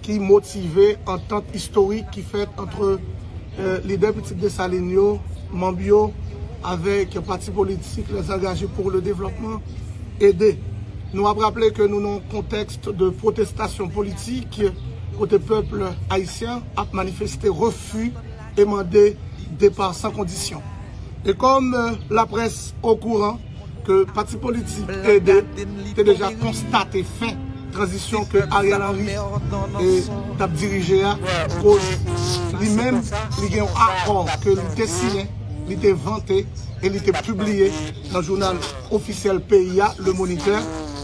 Ki motive antant istorik ki fèt ant, e, lidè Pitit Desalin yo, manm yo, avèk pati politik Les Engagés pour le Développement, ede. Nou ap raple ke nou nan yon kontèks de pwotestasyon politik kote pèp ayisyen ap manifeste refi e mande depa san kondisyon. E kòm, euh, laprès okouran ke pati politik P D te deja konstate fen tranzisyon ke Ariel Henry, e, t ap dirije a, koz li menm, li gen yon akò ke li te siyen, li te vante e li te pibliye nan jounal ofisyèl peyi a, Le Moniteur,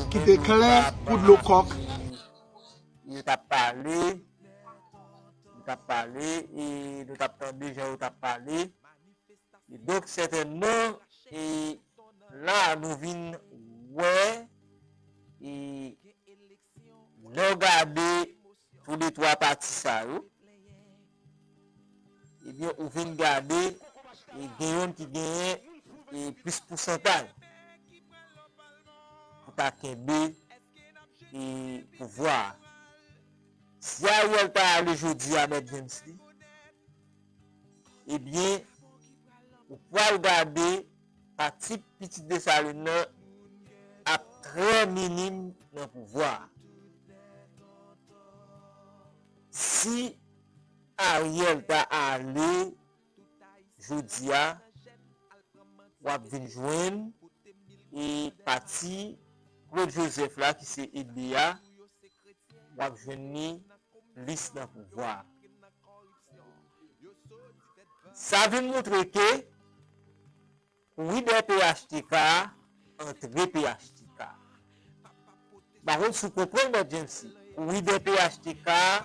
ki te klè kou dlo kòk. Yo t ap pale, yo t ap pale, e nou t ap tande jan yo t ap pale. E donk, sètènman, e la nou vin wè, e lè w gade tou de twa pati sa yo, ebyen, ou vin gade, e gen youn ki genyen, e plis pousantaj pou ta kenbe, e pouvwa a. Si Ariel ta ale jodi a, Mèt James Lee, ebyen, ou pral gade pati Pitit Desalin nan ap trè minim nan pouvwa a. Si Ariel ta ale jodi a, w ap vin jwenn, e pati Claude Joseph la ki se P D a, w ap jwenn li plis nan pouvwa a. Sa vin montre ke kouri dèyè P H T K a antre P H T K. M pa konn si w konprann, Mèt James Lee. Kouri dèyè P H T K a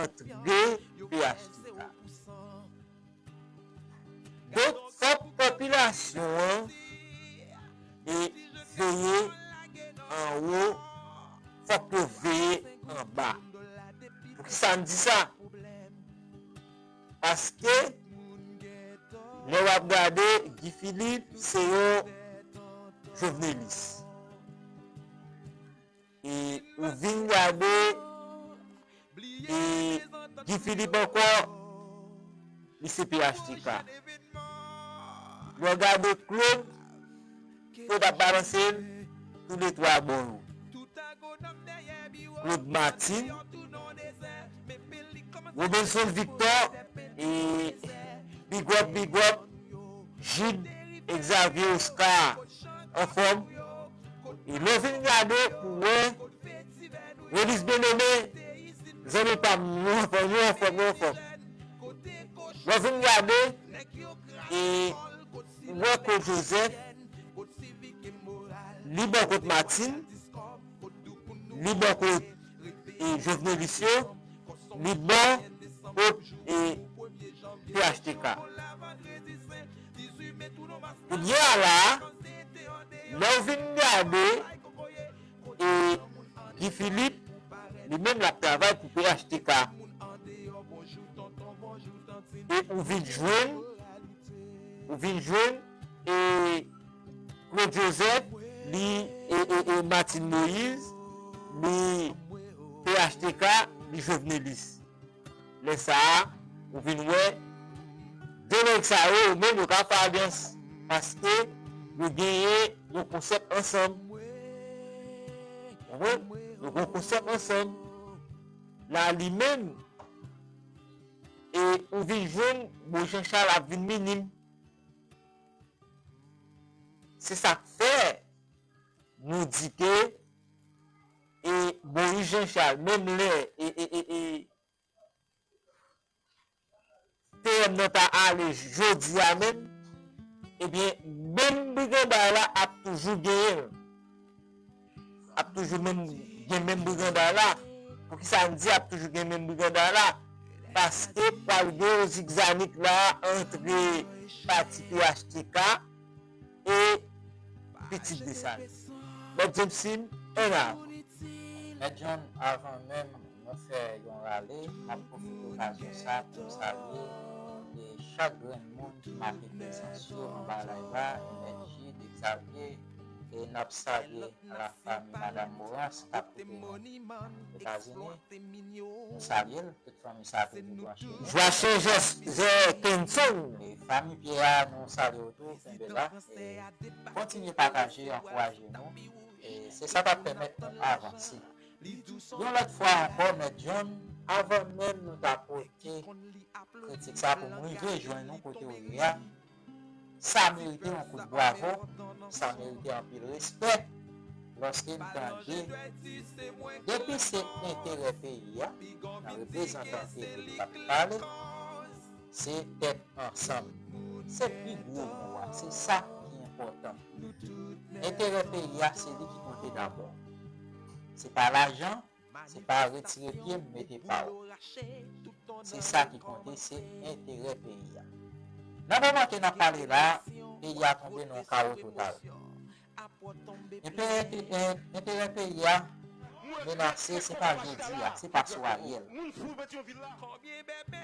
antre P H T K. Donk, fòk popilasyon an e veye anwo, fòk yo veye anba. Poukisa m di sa? Paske, lè w ap gade, Guy Philippe se yon jovenelis. E ou vin gade, e Guy Philippe ankò, li se P H T K. Lè w gade Claude, Claude ap balanse l tou le twa bò yo. Claude Martine, Robinson Victor, e big up, big up, Jude, Xavier, Oscar, anfòm. E lè w vin gade, ou wè, Relis Byeneme, zanmi pa m, nou anfòm, nou anfòm, nou anfòm. Lè w vin gade, e ou wè Claude Joseph, li bò kot Martine, li bò kot, e, jovenelis yo, li bò kot, e, P H T K. Kounye a la, lè w vin gade, e Guy Philippe, li menm l ap travay pou P H T K. E ou vin jwenn, ou vin jwenn, e Claude Joseph, li, e, e, e Martine Moïse, li P H T K, li jovenelis. Lè sa a, ou vin wè, de nèg sa yo, yo menm yo ka fè alyans, paske yo genyen yon konsèp ansanm. Ou konprann? Yo gen yon konsèp ansanm. La li menm, e ou vin jwenn Moïse Jean Charles ap vin minim. Se sa k fè nou di ke, e Moïse Jean Charles, menm lè, e, e, e, e, T M nan ta ale jodi a menm, ebyen, menm briganday la ap toujou genyen l. Ap toujou menm, gen menm briganday la. Poukisa m di ap toujou gen menm briganday la? Paske pral gen yon zigzanig la antre pati P H T K e Pitit Desalin. Mèt Jameson, an avan. Mèt John, avan menm nou fè yon rale, m ap pwofite okazyon sa pou m salye, e, chak grenn moun ki make prezans yo anba live la, Energy, Xavier, e n ap salye la fanmi Madanm Morans k ap koute nou Etazini. Nou salye l, tout fanmi sa toujou branche. Joachim Joseph Kenson. E fanmi Pierre, nou salye w tou, kenbe la. E kontinye pataje, ankouraje nou. E se sa k ap pèmèt nou avanse. Yon lòt fwa ankò, Mèt John, avan menm nou ta pote kritik sa pou m rive jwenn nou kote w ye a, sa merite yon kout bwavo, sa merite anpil respè lòske n tande depi se enterè peyi a, nan reprezantan peyi k ap pale, se tèt ansanm. Se pi gwo mo a, se sa ki enpòtan. Enterè peyi a, se li ki konte dabò. Se pa lajan, se pa retire pye m mete pa w. Se sa ki konte, se enterè peyi a. Nan moman ke n ap pale la, peyi a tonbe nan yon kawo total. Enpe-, en-, enterè peyi a menase, se pa jodi a, se pa sou Ariel.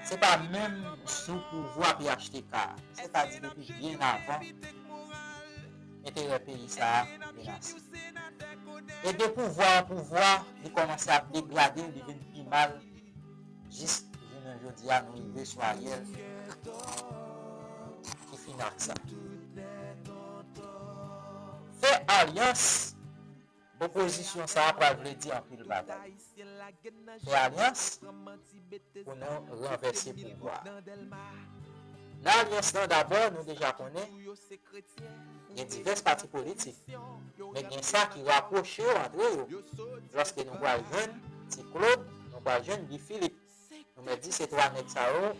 Se pa menm sou pouvwa P H T K a. Se ta di depi byen avan, enterè peyi sa a menase. E de pouvwa an pouvwa, li kòmanse ap degrade, li vin pi mal. Jis jounen jodi a, nou rive sou Ariel ki fin ak sa. Fè alyans, opozisyon sa a pral vle di anpil bagay. Fè alyans pou nou ranvèse pouvwa a. Nan alyans lan, dabò, nou deja konnen, gen divès pati politik, men gen sa ki rapwoche yo antre yo. Lòske nou pral jwenn Ti Claude, nou pral jwenn Guy Philippe. Nou mèt di se twa nèg sa yo,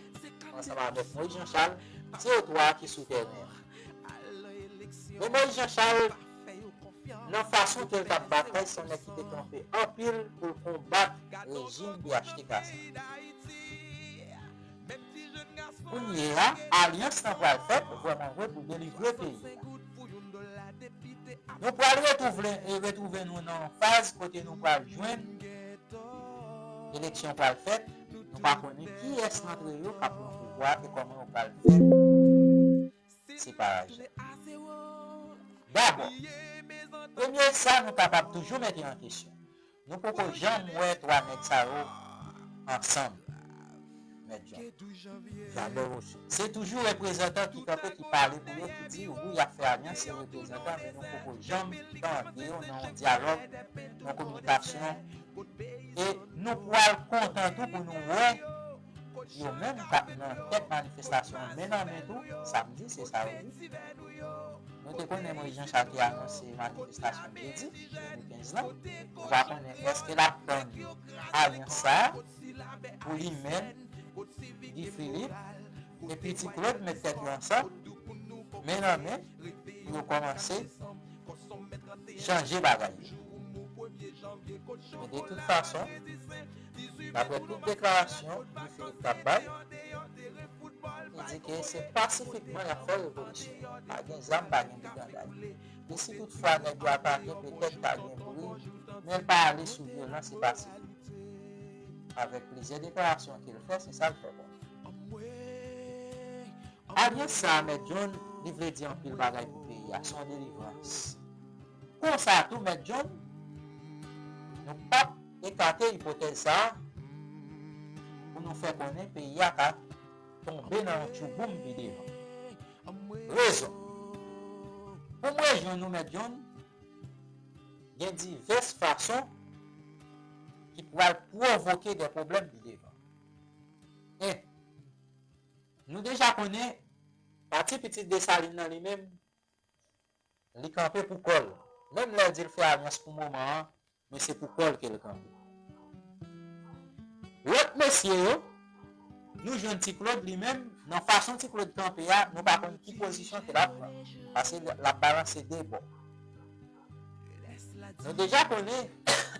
ansanm avèk Moïse Jean Charles, se yo twa ki sou tèren an. Men Moïse Jean Charles, nan fason ke l t ap batay, se yon nèg ki te kanpe anpil pou l konbat rejim P H T K sa. Kounye a, alyans lan pral fèt vrèman vre pou delivre peyi a. Nou pral retouve, e retwouve nou nan yon faz kote nou pral jwenn eleksyon pral fèt, nou pa konnen kiyès antre yo k ap pran pouvwa e kòman yo pral fè separaj la. Dabò, premye sa nou kapab toujou mete an kesyon. Nou poko janm wè twa nèg sa yo ansanm. Mèt Jan. Jabè Woche. Se toujou reprezantan ki kanpe, ki pale pou yo, ki di wi, y ap fè alyans, se reprezantan, men nou poko janm tande yo nan yon dyalòg, nan kominikasyon. E nou pral kontan tou pou nou wè yo menm k ap nan tèt manifestasyon an men nan men tou, samdi, se sa yo di. Nou te konnen Moïse Jean Charles te anonse manifestasyon jedi de mil kenz lan. Nou pa konnen èske l ap tann alyans sa a pou li menm, Guy Philippe, epi Ti Claude met tèt yo ansanm, men nan men, pou yo kòmanse chanje bagay yo. Men de tout fason, daprè tout deklarasyon Guy Philippe t ap bay, li di ke se pasifikman y ap fè revolisyon. Pa gen zam, pa gen briganday. E si toutfwa nèg yo atake, petèt ka gen bri, men l pa ale sou vyolans, se pasifik. Avèk plizyè deklarasyon ke l fè, se sa l fè konnen. Alyans sa a, Mèt John, li vle di anpil bagay pou peyi a. Se yon delivrans. Konsa tou, Mèt John, nou p ap ekate ipotèz sa a pou nou fè konnen peyi a ka tonbe nan yon tchouboum pi devan. Rezon. Pou m rejwenn nou, Mèt John, gen divès fason ki pral pwovoke de pwoblèm pi devan. E nou deja konnen pati Pitit Desalin nan li menm, li kanpe pou kò l. Menm lè l di l fè alyans pou moman an, men se pou kò l ke l kanpe. Lòt mesye yo, nou jwenn Ti Claude li menm, nan fason Ti Claude kanpe a, nou pa konn ki pozisyon ke l ap pran, paske l ap balanse de bò. Nou deja konnen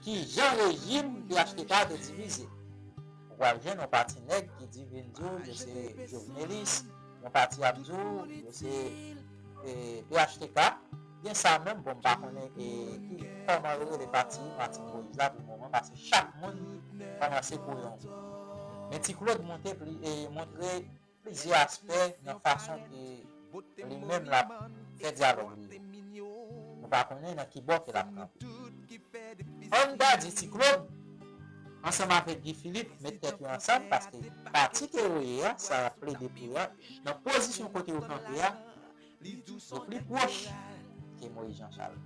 ki jan rejim P H T K te divize. Ou pral jwenn yon pati nèg ki di, vin di w yo se jovenelis, yon pati ap di w yo se, e, P H T K. Gen sa menm, bon, m pa konnen, e, ki, kòman yo rele pati Martine Moïse la pou moman, paske chak moun kòmanse pou yon. Men Ti Claude monte pli, e, montre plizyè aspè nan fason ke li menm l ap fè dyalòg li yo. Nou pa konnen nan ki bò ke l ap kanpe. Ann ta di Ti Claude, ansanm avèk Guy Philippe, met tèt yo ansanm, paske pati ke yo ye a, sa y ap plede pou yo a, nan pozisyon kote yo kanpe a, yo pli pwòch ke Moïse Jean Charles.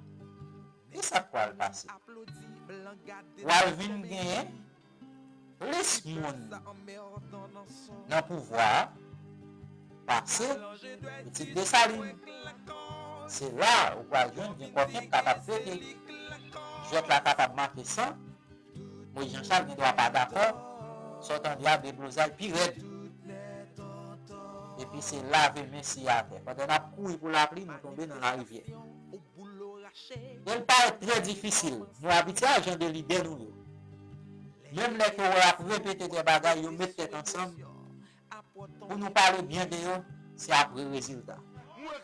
Kisa k pral pase? W al vin genyen plis moun nan pouvwa a pase pitit Desalin. Se la ou pral jwenn gen kòkent kapab pete. Jwèt la kapab make san. Moyiz Janchal gen dwa pa dakò, sa w tande a deblozay pi rèd. Epi se lave men siye atè. Pandan n ap kouri pou lapli, nou tonbe nan larivyè. E l parèt trè difisil. Nou abitye a jan de lidè nou yo. Menm lè ke w wè y ap repete de bagay, yo met tèt ansanm pou nou pale byen de yo, se apre rezilta.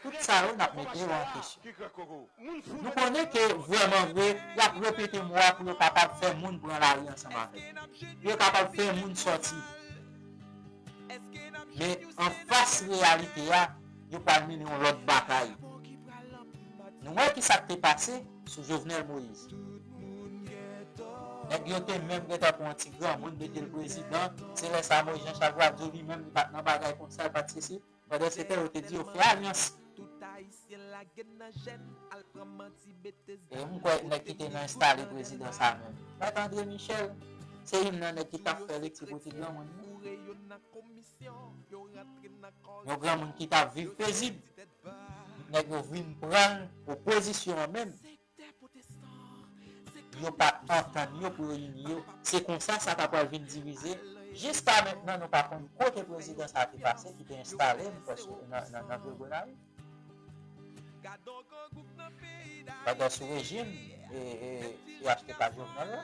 Tout sa yo, n ap mete yo an kesyon. Nou konnen ke vrèman vre, y ap repete mo a pou yo kapab fè moun pran lari ansanm avèk yo. Pou yo kapab fè moun sòti. Men anfas reyalite a, yo pral mennen yon lòt batay. Nou wè ki sa k te pase sou Jovenel Moïse. Nèg yo te menm gentan pran yon ti granmoun, mete l prezidan. Se lè sa Moïse Jean Charles pral di w li menm li pa t nan bagay konsa, li pa t sesi. Pandan se tan yo te di yo fè alyans. E m kwè nèg ki te nan enstale prezidan sa menm, Mèt André Michel, se youn nan nèg ki t ap fè lekti pou ti granmoun yo. Yon granmoun ki t ap viv pezib. Nèg yo vin pran l opozisyon an menm. Yo pa t antann yo pou yo ini yo. Se konsa sa ta pral vin divize. Jiska mentnan, nou pa konn kote prezidan sa te pase, ki te enstale, m kwè, sou, nan, nan, nan vil Gonayiv. Pandan sou rejim, e, e, P H T K Jovenel la.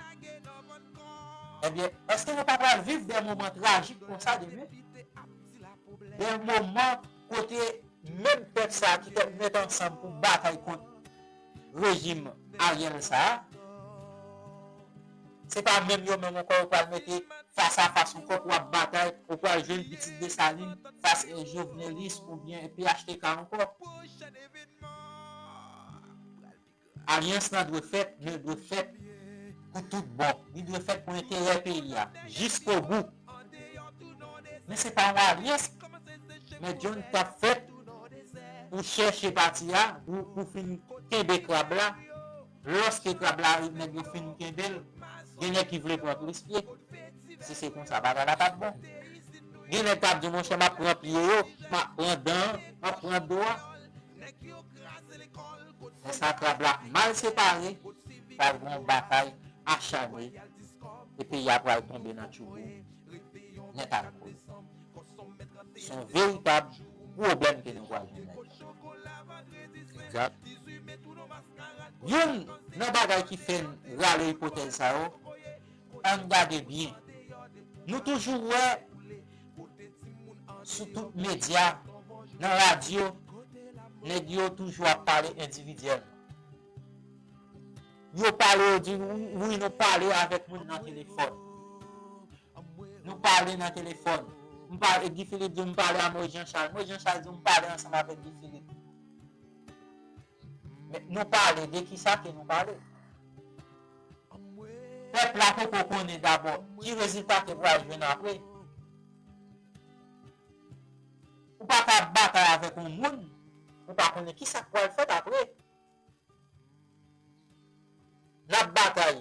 Ebyen, èske nou pa pral viv de moman trajik konsa demen? De moman kote menm pèp sa a ki t ap met ansanm pou batay kont rejim Ariel sa a, se pa menm yo menm ankò yo pral mete fas a fas ankò pou ap batay, ou pral jwenn pitit Desalin fas e Jovenelis oubyen P H T K ankò. Alyans lan dwe fèt, men l dwe fèt pou tout bon. Li dwe fèt pou enterè peyi a, jiskobou. Men se pa yon alyans, men John, k ap fèt pou chèche pati a, pou, pou fin kenbe krab la. Lòske krab la, nèg yo fin kenbe l, gen nèg ki vle pran plis pye. Si se konsa, bagay la p ap bon. Gen nèg k ap di, monchè, m ap pran pye yo, m ap pran dan an, m ap pran do a. Lè sa krab la ap mal separe, pral gen yon batay acharne, e peyi a pral tonbe nan tchoubou nèt ak kòd. Se yon veritab pwoblèm ke nou pral jwenn la. Egzak. Youn nan bagay ki fè n rale ipotèz sa yo, ann gade byen. Nou toujou wè sou tout medya, nan radyo, nèg yo toujou ap pale endividyèlman. Yo pale, yo di, wi, wi, nou pale avèk moun nan telefòn. Nou pale nan telefòn. M pale, Guy Philippe di m pale a Moïse Jean Charles. Moïse Jean Charles di m pale ansanm avèk Guy Philippe. Men nou pale de kisa ke nou pale? Pèp la poko konnen dabò ki rezilta ke pral jwenn apre. Ou pa ka batay avèk yon moun, ou pa konnen kisa k pral fèt apre. N ap batay,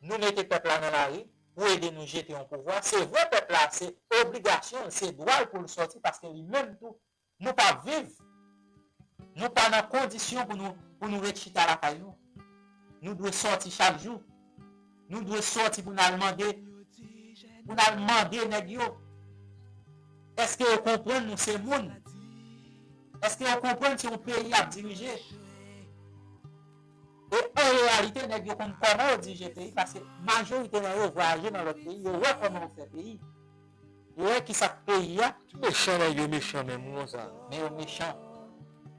nou mete pèp la nan lari pou ede nou jete yon pouvwa. Se vre, pèp la, se obligasyon l, se dwa l pou l sòti, paske li menm tou, nou p ap viv. Nou pa nan kondisyon pou nou, pou nou ret chita lakay nou. Nou dwe sòti chak jou. Nou dwe sòti pou n al mande, pou n al mande nèg yo. Èske yo konprann nou se moun? Èske yo konprann se yon peyi y ap dirije? E an reyalite, nèg yo konn kòman yo dirije peyi, paske majorite nan yo vwayaje nan lòt peyi, yo wè kòman yo fè peyi. Yo wè kisa k peyi a. Mechan, nèg yo mechan menm, wi, konsa. Men yo mechan.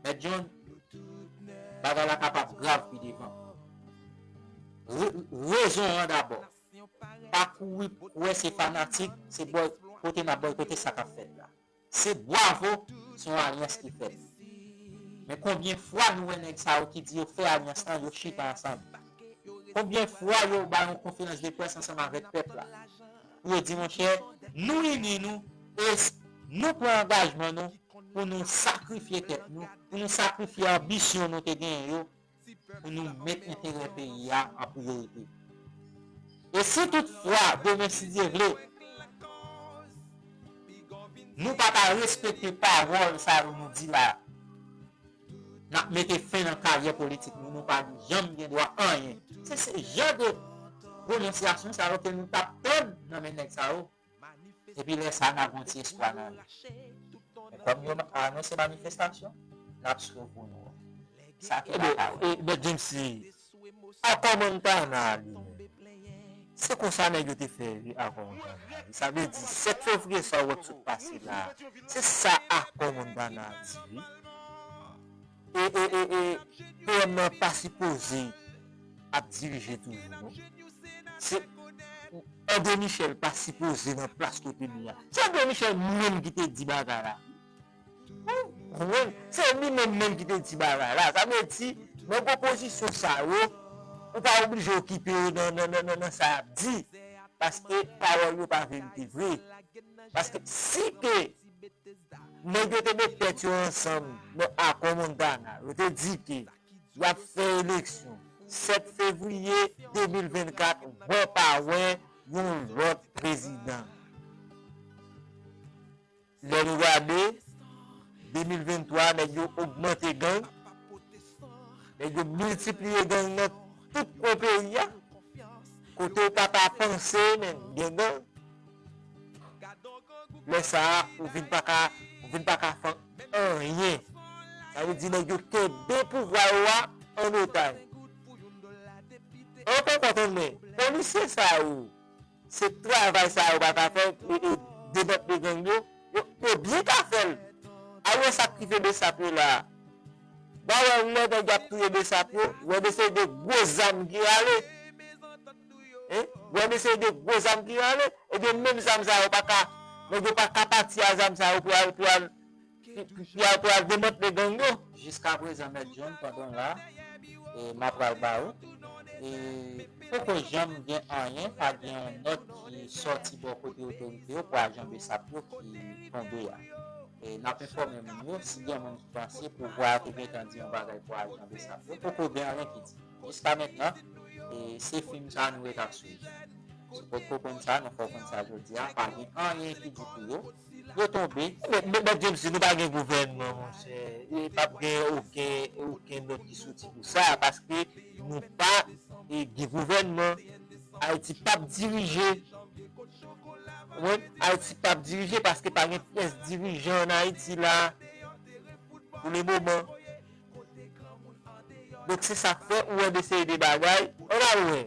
Mèt John, bagay la kapab grav pi devan. Re-, rezon an dabò. Pa kouri wè se fanatik, se bòy, kote n ap bòykote sa k ap fèt la. Se bwavo, se yon alyans ki fèt. Men konbyen fwa nou wè nèg sa yo ki di yo fè alyans lan, yo chita ansanm? Konbyen fwa yo bay yon konferans de près ansanm avèk pèp la? Pou yo di, monchè, nou ini nou, e s-, nou pran angajman nou pou nou sakrifye tèt nou, pou nou sakrifye anbisyon nou te genyen yo, pou nou met enterè peyi a an priyorite. E si toutfwa, demen, si Dye vle, nou pa ta respekte pawòl sa yo nou di la, n ap mete fen nan karyè politik nou, nou pa janm gen dwa anyen. Se, se jan de renonsyasyon sa yo ke nou t ap tann nan men nèg sa yo. Epi lè sa a, n a gen yon ti espwa nan li. Men kòm yo anonse manifestasyon, n ap swiv pou nou wè. Sa ki pa ka wè. Ebyen, James, Akò Montana a li menm, se konsa nèg yo te fè, wi, Akò Montana a. Sa vle di, sèt fevriye sa w wè k sot pase la, se sa Akò Montana a di, wi. E, e, e, e, P M nan pa sipoze ap dirije toujou, non. Se, André Michel pa sipoze nan plas kote li a. Se André Michel menm ki te di bagay la. Ou konprann? Se li menm menm ki te di bagay la. Sa vle di, nèg opozisyon sa yo, ou pa oblije okipe yo nan, nan, nan, nan, nan sa y ap di. Paske pawòl yo pa verite vre. Paske si ke nèg yo te met tèt yo ansanm nan Akò Montana, yo te di ke y ap fè eleksyon sèt fevriye de mil vennkat, wè pa wè, yon lòt prezidan. Lè nou gade, de mil venntwa, nèg yo ogmante gang, nèg yo miltipliye gang nan tout kwen peyi a. Kote w pa ta panse, men gen gang. Lè sa a, ou vin pa ka, ou vin pa ka fè anyen. Sa vle di nèg yo kenbe pouvwa yo a an otaj. An pa konprann men, polisye sa yo, se travay sa yo pa ka fè, e, e, demantle gang yo, yo, yo byen ka fè l. Al wè sa k rive Besap yo la a. W a wè lè nèg y ap touye Besap yo, w wè de se de gwo zam ki rale. Hein? W wè de se de gwo zam ki rale. Ebyen, menm zam sa yo pa ka, nèg yo pa ka pati a zam sa yo pou al, pou al, pou, pou al, pou al demantle gang yo. Jiskaprezan, Mèt John, pandan w la, e, m ap pral ba ou. E, poko janm gen anyen, pa gen yon nòt ki sòti bò kote otorite yo pou ajan Besap yo ki tonbe a. E, n ap enfòme moun yo, si gen moun ki panse pouvwa a te gentan di yon bagay pou ajan Besap yo, poko gen anyen ki di. Jiska mentnan, e, se fim sa a nou ret ap swiv. Si w potko konn sa, nou fè w konn sa jodi a, pa gen anyen ki di pou yo. Yo tonbe. Men, men, men James, nou pa gen gouvènman, monchè. E p ap gen okenn, okenn lòt ki soti pou sa, paske nou pa, e, gen gouvènman. Ayiti p ap dirije. Ou konprann? Ayiti p ap dirije paske pa gen pyès dirijan ann Ayiti la, pou le moman. Donk, se sa k fè ou wè de seri de bagay, ann al wè.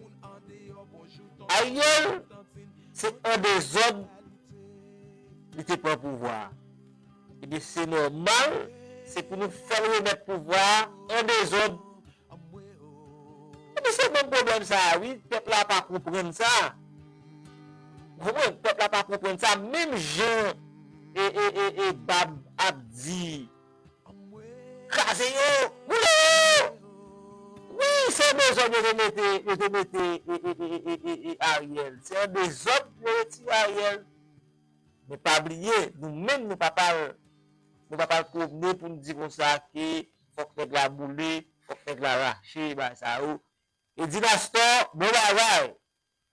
Ariel, se an dezòd li te pran pouvwa a. Ebyen, se nòmal, se pou nou fè l remèt pouvwa a an dezòd. Ebyen, se menm pwoblèm sa a, wi. Pèp la pa konprann sa. Ou konprann? Pèp la pa konprann sa. Menm jan e, e, e, e Bab ap di, kraze yo, boule yo! Wi, se an dezòd yo te mete, yo te mete e, e, e, e, e, e, e Ariel. Se an dezòd yo retire Ariel. Men pa bliye, nou menm nou pa pral, nou pa pral pwomne pou n di konsa ke fòk nèg la boule, fòk nèg la rache, bagay sa yo. Eddy Nastor, bon bagay.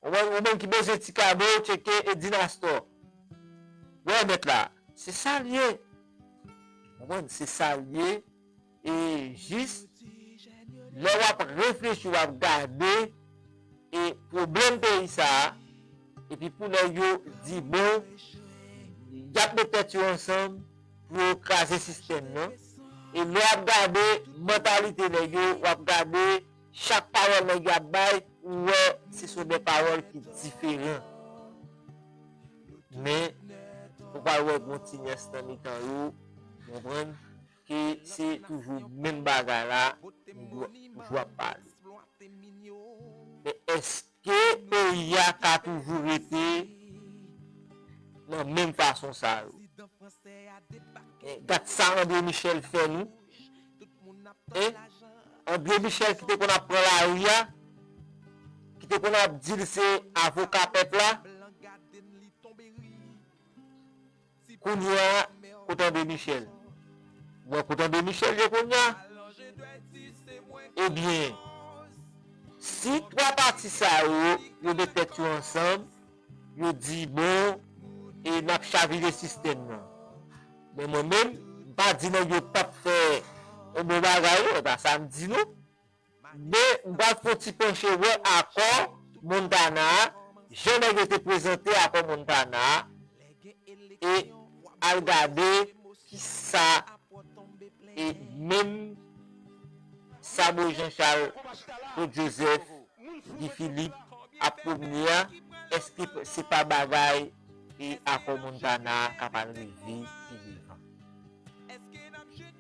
Ou menm, ou menm ki bezwen ti kado, tcheke Eddy Nastor. Wè mèt la, se sa l ye. Ou konprann? Se sa l ye. E jis, lè w ap reflechi, w ap gade, e pwoblèm peyi sa a, epi pou nèg yo di, bon, y ap met tèt yo ansanm pou yo kraze sistèm nan. E lè w ap gade mantalite nèg yo, w ap gade chak pawòl nèg yo ap bay, ou wè se son de pawòl ki diferan. Men, ou pral wè gon ti nyès nan mitan yo, konprann, ke se toujou menm bagay la, nou toujou ap pale. Men èske peyi a ka toujou rete nan menm fason sa yo? Eh, gad sa André Michel fè nou. Eh, André Michel ki te konn ap pran lari a, ki te konn ap di l se avoka pèp la. Kounye a, kote André Michel? Bon, kote André Michel ye kounye a? Ebyen, si twa pati sa yo, yo met tèt yo ansanm, yo di, bon, e n ap chavire sistèm nan. Men mwen menm, m pa di nèg yo p ap fè yon bon bagay, non, e pa sa m di, non. Men m pral fè yon ti panche wè akò Montana a, jan nèg yo te prezante akò Montana a, e al gade kisa e menm Sambo Jean Charles, Claude Joseph, Guy Philippe ap pwomne a, èske se pa bagay e akò Montana a k ap al rive pi devan?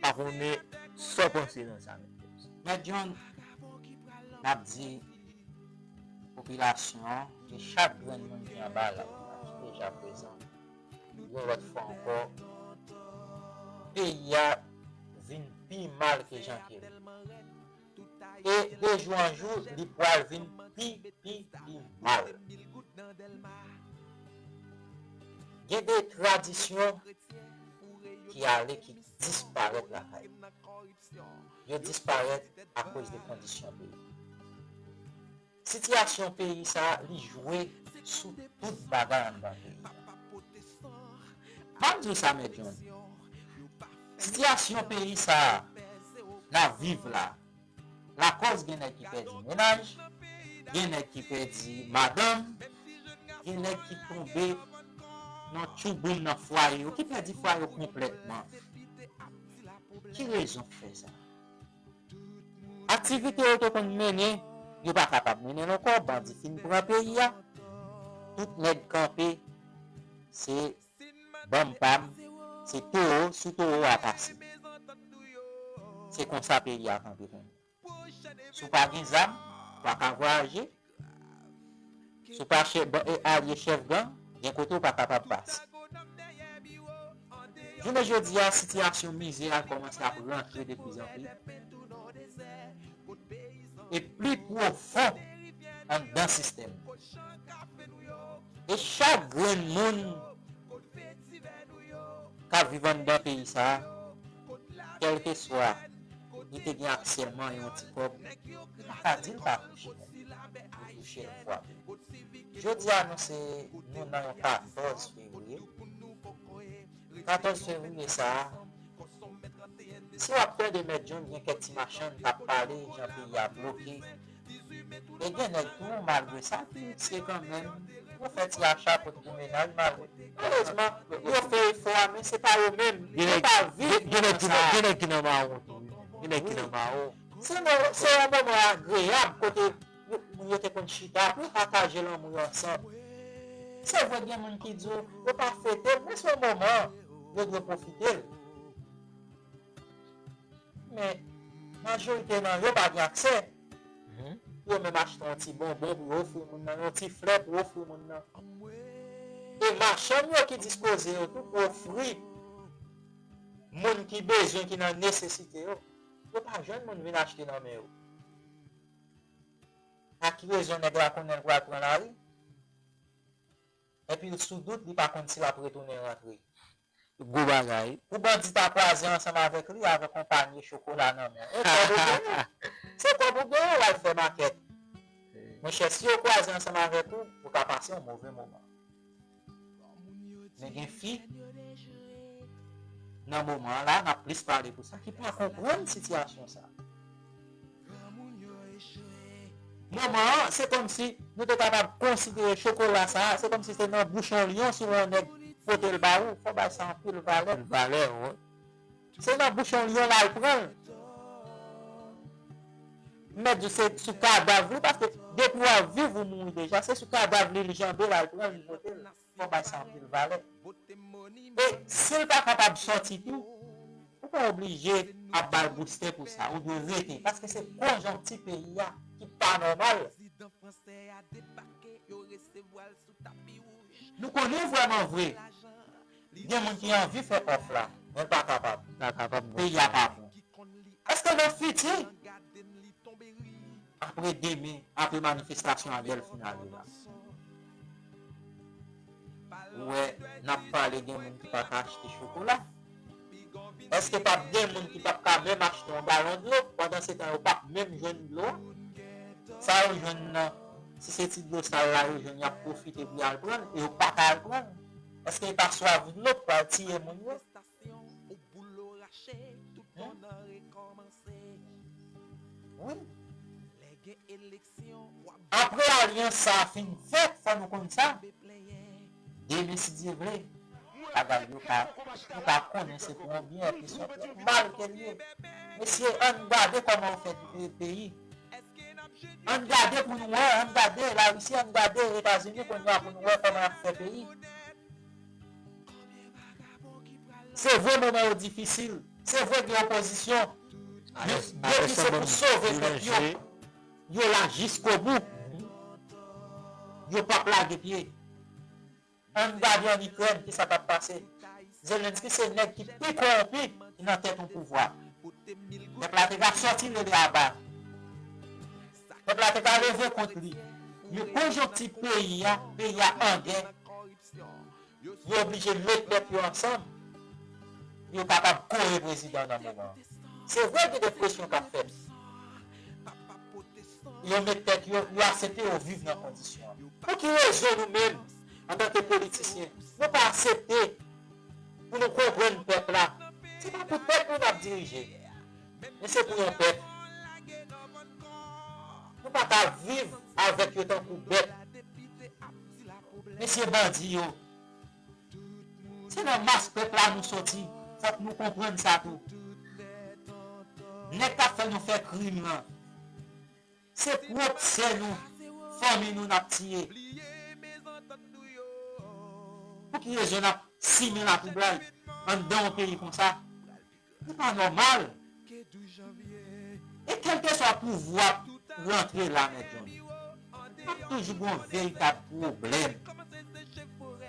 Pa konnen sa w panse nan sa, Mèt James. Mèt John, n ap di popilasyon an, e chak grenn moun ki anba la, ki deja prezan, yon lòt fwa ankò, peyi a vin pi mal ke jan ke l ye. E de jou an jou, li pral vin pi, pi, pi mal. Gen de tradisyon ki ale, ki disparèt lakay nou. Yo disparèt akoz de kondisyon peyi. Sitiyasyon peyi sa a, li jwe sou tout bagay anndan peyi a. M ap di w sa, Mèt John. Sitiyasyon peyi sa a, n ap viv la, lakòz gen nèg ki pèdi mennaj, gen nèg ki pèdi madanm, gen nèg ki tonbe nan tchouboum nan fwaye yo, ki pèdi fwaye yo konplètman. Ki rezon k fè sa? Aktivite yo te konn mennen, yo pa kapab mennen l ankò, bandi fin pran peyi a. Tout nèg kanpe, se banm pa m, se towo sou towo a pase. Se konsa peyi a kanpe kounye a. Si w pa gen zam, ou pa ka vwayaje. Si w pa chè-, ba-, e, alye chèf gang, gen kote w pa kapab pase. Jounen jodi a, sitiyasyon mizè a kòmanse ap rantre de pli zan pli e pli pwofon anndan sistèm nan. E chak grenn moun k ap viv anndan peyi sa a, kèlkeswa li te gen aksè manyen yon ti kòb, li pa ka di l pa touche nèt. Li touche l fwape. Jodi a, nou se, nou nan yon katòz fevriye. Katòz fevriye sa a, si w ap tande Mèt John, gen kèk ti machann k ap pale jan peyi a bloke. E gen nèg tou, malgre sa, ki risike kanmenm, yo fè ti acha pou, pou mennaj, malgre. Erezman, yo fè efò a, men se pa yo menm. Yo pa viv moman sa a. Gen nèg ki nan mawon tou, wi. Gen nèg ki nan mawon. Se nan, se yon moman agreyab kote yo, moun yo te konn chita pou yo pataje lanmou yo ansanm. Se vre, gen moun ki di w, yo pa fete l, men se yon moman, yo dwe pwofite l. Men, majorite nan yo pa gen aksè pou yo menm achte yon ti bonbon pou yo ofri moun nan, yon ti flè pou yo ofri moun nan. E machann yo ki dispoze yo tou pou ofri moun ki bezwen, ki nan nesesite yo, yo pa jwenn moun vin achte nan men yo. A ki rezon nèg la konnen l pral pran lari? Epi l sou dout, li pa konn si l ap retounen rantre. Gwo bagay. Pou bandi ta kwaze ansanm avèk li, avèk yon panye chokola nan men l. E kòb ou genyen. Se kòb ou genyen, w al fè makèt. Monchè, si yo kwaze ansanm avèk ou, ou ka pase yon move moman. Men gen fi, nan moman an la, n ap plis pale pou sa, ki pa konprann sitiyasyon sa. Moman an, se kòmsi nou te kapab konsidere chokola sa a, se kòmsi se nan bouch yon lyon, si yon nèg pote l ba ou, fò w bay sa anpil valè. Anpil valè, wi. Se nan bouch yon lyon l al pran l. M mèt di w se sou kadav li, paske depi w ap viv, ou mouri deja, se sou kadav li l janbe l al pran l, li pote l. Fò w bay sa anpil valè. E si l pa kapab sòti tou, ou pa oblije ap ba l boustè pou sa. Ou dwe rete, paske se konjonkti peyi a ki pa nòmal. Nou konnen vrèman vre, gen moun ki anvi fè òf la, men l pa kapab. Pa kapab, non. Peyi a pa bon. Èske nan fiti, apre demen, apre manifestasyon a Dèlfina yo la, ou wè, n ap pale, gen moun ki pa ka achte chokola? Èske p ap gen moun ki p ap ka menm achte yon galon dlo, pandan se tan yo p ap menm jwenn dlo a? Sa yo jwenn nan, si se ti dlo sal la yo jwenn, y ap pwofite pou y al pran l, e yo pa ka al pran l. Èske e pa swaf dlo k pral tiye moun yo? Wi. Apre alyans sa a fin fèt, fò nou konn sa. Demen, si Dye vle, bagay yo ka, nou ka konnen se pou yon byen ki sòti. Mal ke l ye. Mesye, ann gade kòman yo fè pe-, peyi. Ann gade pou nou wè, ann gade Larisi, ann gade Etazini kounye a pou nou wè kòman y ap fè peyi. Se vre moman yo difisil. Se vre gen opozisyon. Men depi se pou sove pèp yo, yo la jiskobou. Yo p ap lage pye. Ann gade ann Ikrèn kisa k ap pase. Zelensky se nèg ki pi kowonpi ki nan tèt yon pouvwa. Pèp la te ka sòti rele aba. Pèp la te ka leve kont li. Men konjonkti peyi a, peyi a an gè. Yo oblije met tèt yo ansanm pou yo kapab kore prezidan nan moman an. Se vre gen de presyon k ap fèt. Yo met tèt yo, yo aksepte yo viv nan kondisyon an. Pou ki rezon nou menm, antanke politisyen, nou pa aksepte pou nou konprann pèp la? Se pa pou pèp nou n ap dirije, men se pou yon pèp. Nou pa ka viv avèk yo tankou bèt. Mesye bandi yo, se nan mas pèp la nou sòti. Fòk nou konprann sa tou. Nèg k ap fè nou fè krim lan, se pwòp sè nou, fanmi nou n ap tiye. Pou ki rezon n ap simen latwoublay anndan yon peyi konsa? Li pa nòmal. E kèlkeswa pouvwa k rantre la, Mèt John, ap toujou gen yon veritab pwoblèm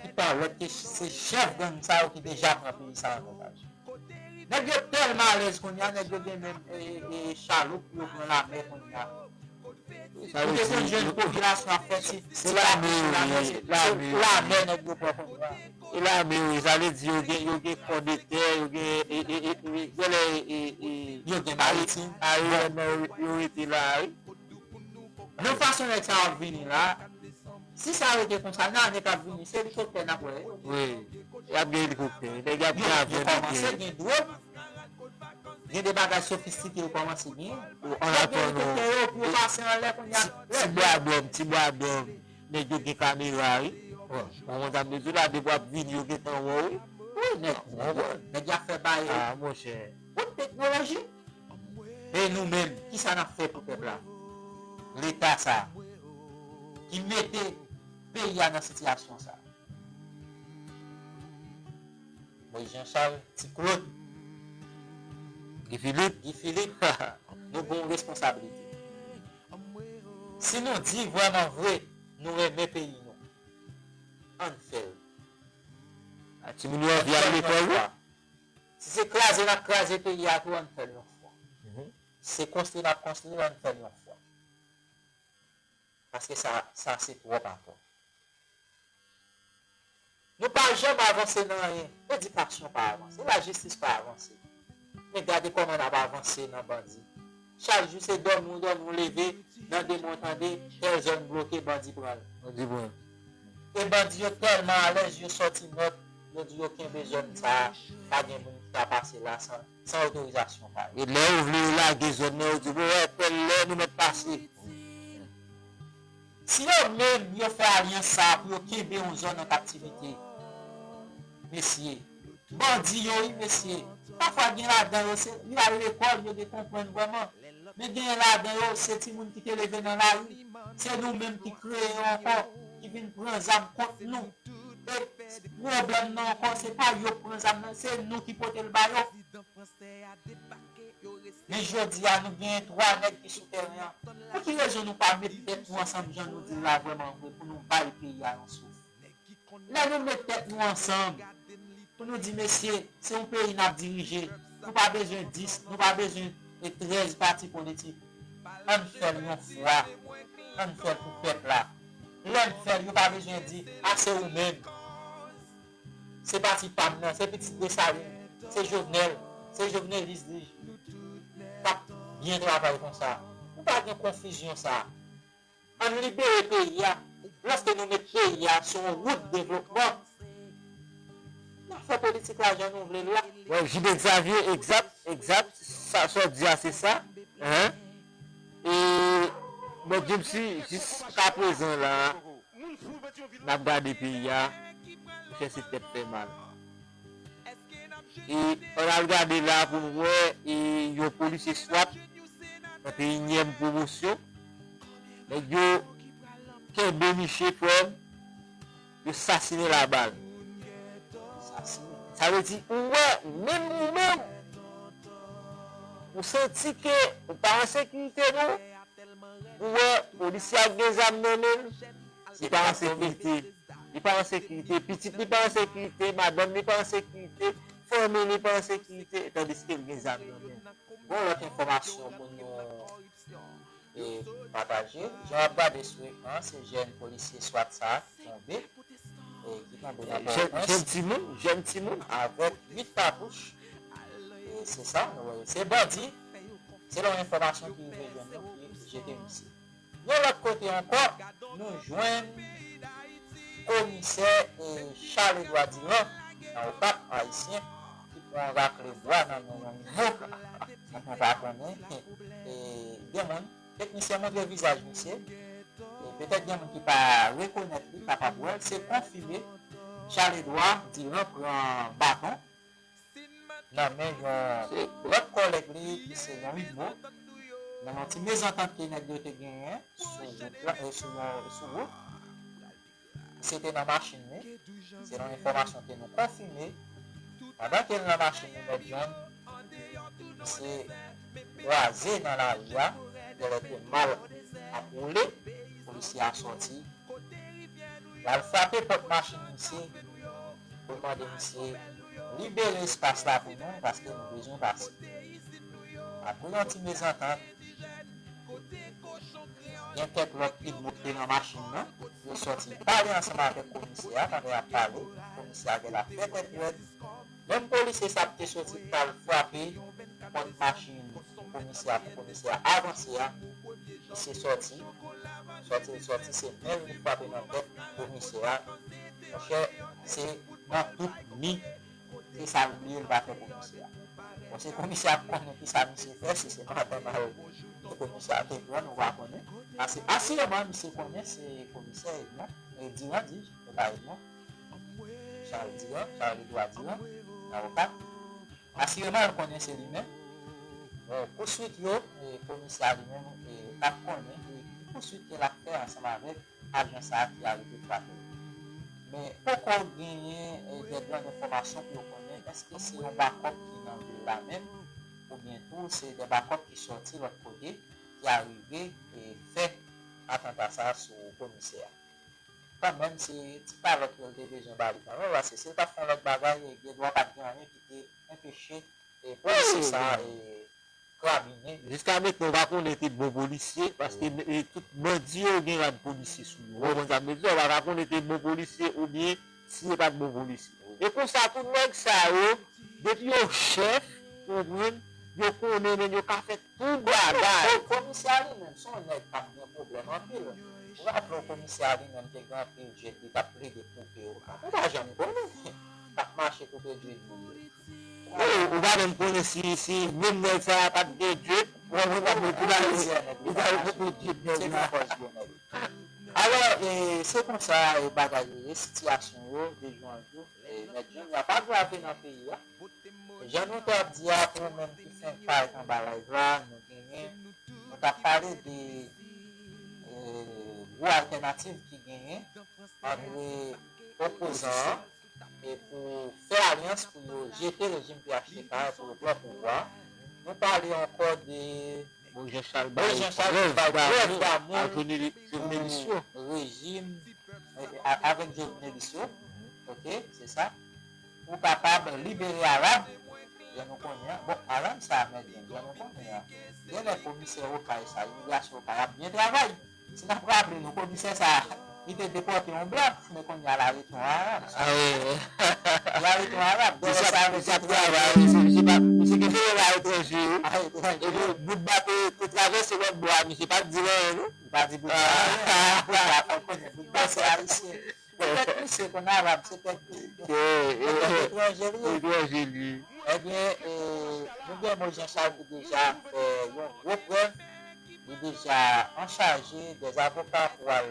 ki pa lòt ke se chèf gang sa yo ki deja pran peyi sa an otaj. Nèg yo tèlman alèz kounye a, nèg yo gen menm, e, e, e, chaloup pou yo pran lamè kounye a. Ou te konn jwenn popilasyon ap fè ti, ti kapichou la, men se, se lamè nèg yo pran kounye a. E lame, wi, sa vle di yo gen, yo gen kò de tè, yo gen, e, e, e, e, genlè, e, e, e, yo gen maritim. Ayewòl nan yo, yo rete la, wi. Nan fason nèg sa ap vini la, si sa rete konsa, nan ane k ap vini, se elikoptè n ap wè. Wi, y ap gen elikoptè, nèg y ap gen avyon de gè. Yo kòmanse gen dwòn. Gen de bagay sofistike yo kòmanse gen. Yo gen elikoptè yo pou yo pase anlè kounye a. Ti bwa dòm, ti bwa dòm. Nèg yo gen kamera, wi. Bon, bon, sa m di w la, depi w ap vini, yo gentan wè w, wi. Wi, nèg, nèg, nèg y ap fè bagay. Ah, monchè. Wot teknoloji. E nou menm, kisa n ap fè pou pèp la? Leta sa, ki mete peyi a nan sitiyasyon sa. Moïse Jean Charles, Ti Claude, Guy Philippe, Guy Philippe, nou gen yon responsablite. Si nou di vrèman vre nou renmen peyi nou, ann fè l. A timoun yo anvi al lekòl, wi. Si se kraze n ap kraze peyi a tou, ann fè l yon fwa. Si se konstwi n ap konstwi, ann fè l yon fwa. Paske sa, sa se twòp atò. Nou pa janm avanse nan anyen. Edikasyon pa avanse, lajistis pa avanse. Men gade kòman n ap avanse nan bandi. Chak jou se dòmi w dòmi w leve, nan demen w tande, tèl zòn bloke, bandi pran l. Bandi pran l. E bandi yo tèlman alèz, yo sòti nòt, yo di yo kenbe zòn sa a, pa gen moun ki ka pase la san, san otorizasyon pa yo. E lè yo vle yo lage zòn nan, yo di, bon, wè, tèl lè nou mèt pase. Si yo menm, yo fè alyans sa a pou yo kenbe yon zòn an kaptivite, mesye, bandi yo, wi, mesye. Pafwa, gen ladan yo, se, yo al lekòl, yo te konprann vrèman. Men genyen ladan yo, se timoun ki te leve nan lari. Se nou menm ki kreye yo ankò, ki vin pran zam kont nou. E pwoblèm nan ankò, se pa yo k pran zam nan, se nou ki pote l ba yo. Men jodi a, nou genyen twa nèg ki sou tèren an. Pou ki rezon nou pa met tèt nou ansanm jan nou di l la vrèman vre pou nou bay peyi a yon souf? Lè nou met tèt nou ansanm, pou nou di, mesye, se yon peyi n ap dirije. Nou pa bezwen dis, nou pa bezwen e trèz pati politik. Ann fè l yon fwa. Ann fè l pou pèp la. Lè n fè l, yo pa bezwen di, a, se ou menm. Se pati pa m nan, se pitit Desalin, se Jovenel. Se Jovenelis li k ap byen travay konsa. Pou pa gen konfizyon sa. Ann libere peyi a. Lòske nou met peyi a sou yon wout devlopman, n a fè politik la jan nou vle l la. Bon, Jibe Xavier, egzat, egzat, sa, sa w di a, se sa. Hein? E, bon, Djimsy, jiskaprezan la, n ap gade peyi a, monchè, se tèt fè mal. E, ann al gade la pou n wè, e, yon polisye swat, nan te inyèm pwomosyon, nèg yo kenbe misye, frè m, yo sasinen l a bal. Sa vle di, ou wè, menm ou menm, ou santi ke ou pa an sekirite, non? Ou wè, polisye a gen zam nan men l, li pa an sekirite. Li pa an sekirite. Pitit li pa an sekirite. Madanm li pa an sekirite. Fanmi li pa an sekirite. Tandiske l gen zam nan men l. Gon lòt enfòmasyon pou nou, e, pataje. Jan w ap gade sou ekran, se jèn polisye swat sa a ki tonbe, e, ki tonbe nan Pòtoprens. Jèn timoun, jèn timoun. Avèk uit katouch. E, se sa, nou wè, se bandi. Selon enfòmasyon ki rive jwenn nou, ki jete misye. Yon lòt kote ankò, nou jwenn komisè, e, Charles Edouard Durand, nan Okap, ayisyen, ki pran rakle bwa nan men yon nivo, nou pa konnen. E, gen moun, teknisyen montre vizaj misye, e, petèt gen moun ki pa rekonèt li, kapab wè l, se konfime Charles Edouard Durand pran baton nan men yon lòt kòlèg li ki se yon Widmo, nan yon ti mezantant ke nèg yo te genyen sou wout la, e sou yon, sou wout. Se te nan machin li, selon enfòmasyon ke nou konfime. Pandan ke l nan machin li, Mèt John, misye kraze nan lari a, gèlè ke mal ap woule, polisye a sòti, l al frape pòt machin misye pou l mande misye libere espas la pou nou, paske nou bezwen pase. Apre yon ti mezantant, gen kèk lòt Widmo ki te nan machin nan, yo sòti pale ansanm avèk komisè a, pandan y ap pale, komisè a gen la fè tèt rèd. Menm polisye sa a te soti pral frape pòt machin komisè a pou komisè a avanse a, misye sòti, sòti l sòti, se men l li frape nan tèt komisè a. Monchè, se nan tout mi, se sa l bliye l pa fè komisè a. Bon, se komisè a k konnen kisa misye fè, si se madanm al ke komisè a te pran, nou pa konnen. Ase, asireman, misye konnen se komisè Edmond, e, Durand, di, se pa Edmond. Charles Durand, Charles Edouard Durand, avoka. Asireman, l konnen se li menm. Bon, pouswit yo, e, komisè a li menm, e, t ap konnen, e, ki pouswit ke l ap fè ansanm avèk ajan sa a ki arive frape l. Men, poko genyen, e, de grann enfòmasyon pou yo konnen èske se yon bakòp ki nan vil la menm, oubyen tou se de bakòp ki sòti lòt kote, ki arive, e, fè atanta sa a sou komisè a. Kanmenm, se ti kalòt yo l te bezwen ba li kanmenm, paske si l t ap fè yon lòt bagay, gen dwa pa t gen anyen ki te anpeche, e, polisye sa a, e, krabinen. Jiska mentnan, w pa konnen te bon polisye, paske, e, tout bandi yo gen rad polisye sou yo. Ou konprann sa m vle di a? W pa ka konnen te bon polisye oubyen si se pa t bon polisye. E konsa, tout nèg sa yo, depi yo chèf, ou konprann, yo konnen, men yo ka fè tout bagay. Komisè a li menm, se yon nèg k ap gen pwoblèm anpil. Ou raple w, komisè a li menm te gen anpil djèt, li t ap plede koupe yo. Ou pa janm konnen. T ap mache koupe djèt moun yo. Ou, ou pa menm konnen si, si menm nèg sa a pa t gen djèt, ou konprann, w ap met tout bagay, li t ap koupe djèt nèg la. Alò, e, se konsa, e, bagay yo ye, sitiyasyon yo, de jou an jou, e, Mèt John, y ap agrave nan peyi a. Jan nou te ap di a, pou ou menm ki fenk parèt anba live la, nou genyen, nou t ap pale de, e, gwo altènativ ki genyen ant opozan an e pou fè alyans pou yo jete rejim P H T K a, pou yo pran pouvwa. Nou pale ankò de Moyiz Jan Chal bay prèv damou pou rejim, e, a-, avèk Jovenelis yo. Ok, se sa. Pou kapab libere Arab, jan nou konnen an. Bon, Arab sa a, men jan nou konnen an. Genlè komisè Okay sa, imigrasyon Okay ap byen travay. Si n ap raple nou, komisè sa a, Li te depòte yon blan, men kounye a l arete yon Arab. Li arete yon Arab. Misye ap travay, misye, misye pa, misye gen peyi l aletranje, wi. Epi bout ba te, te travèse lòt bò a, misye pa t di l anyen, non. Li pa di bout ba anyen. Bout ba, ou konnen, bout ba se ayisyen. Se tèt misye konn Arab, se tèt li. Se tèt etranje li ye. Etranje li ye. Ebyen, e, nou gen Moyiz Jan Chal ki deja fè yon gwo prèv. Li deja anchaje dèz avoka pou al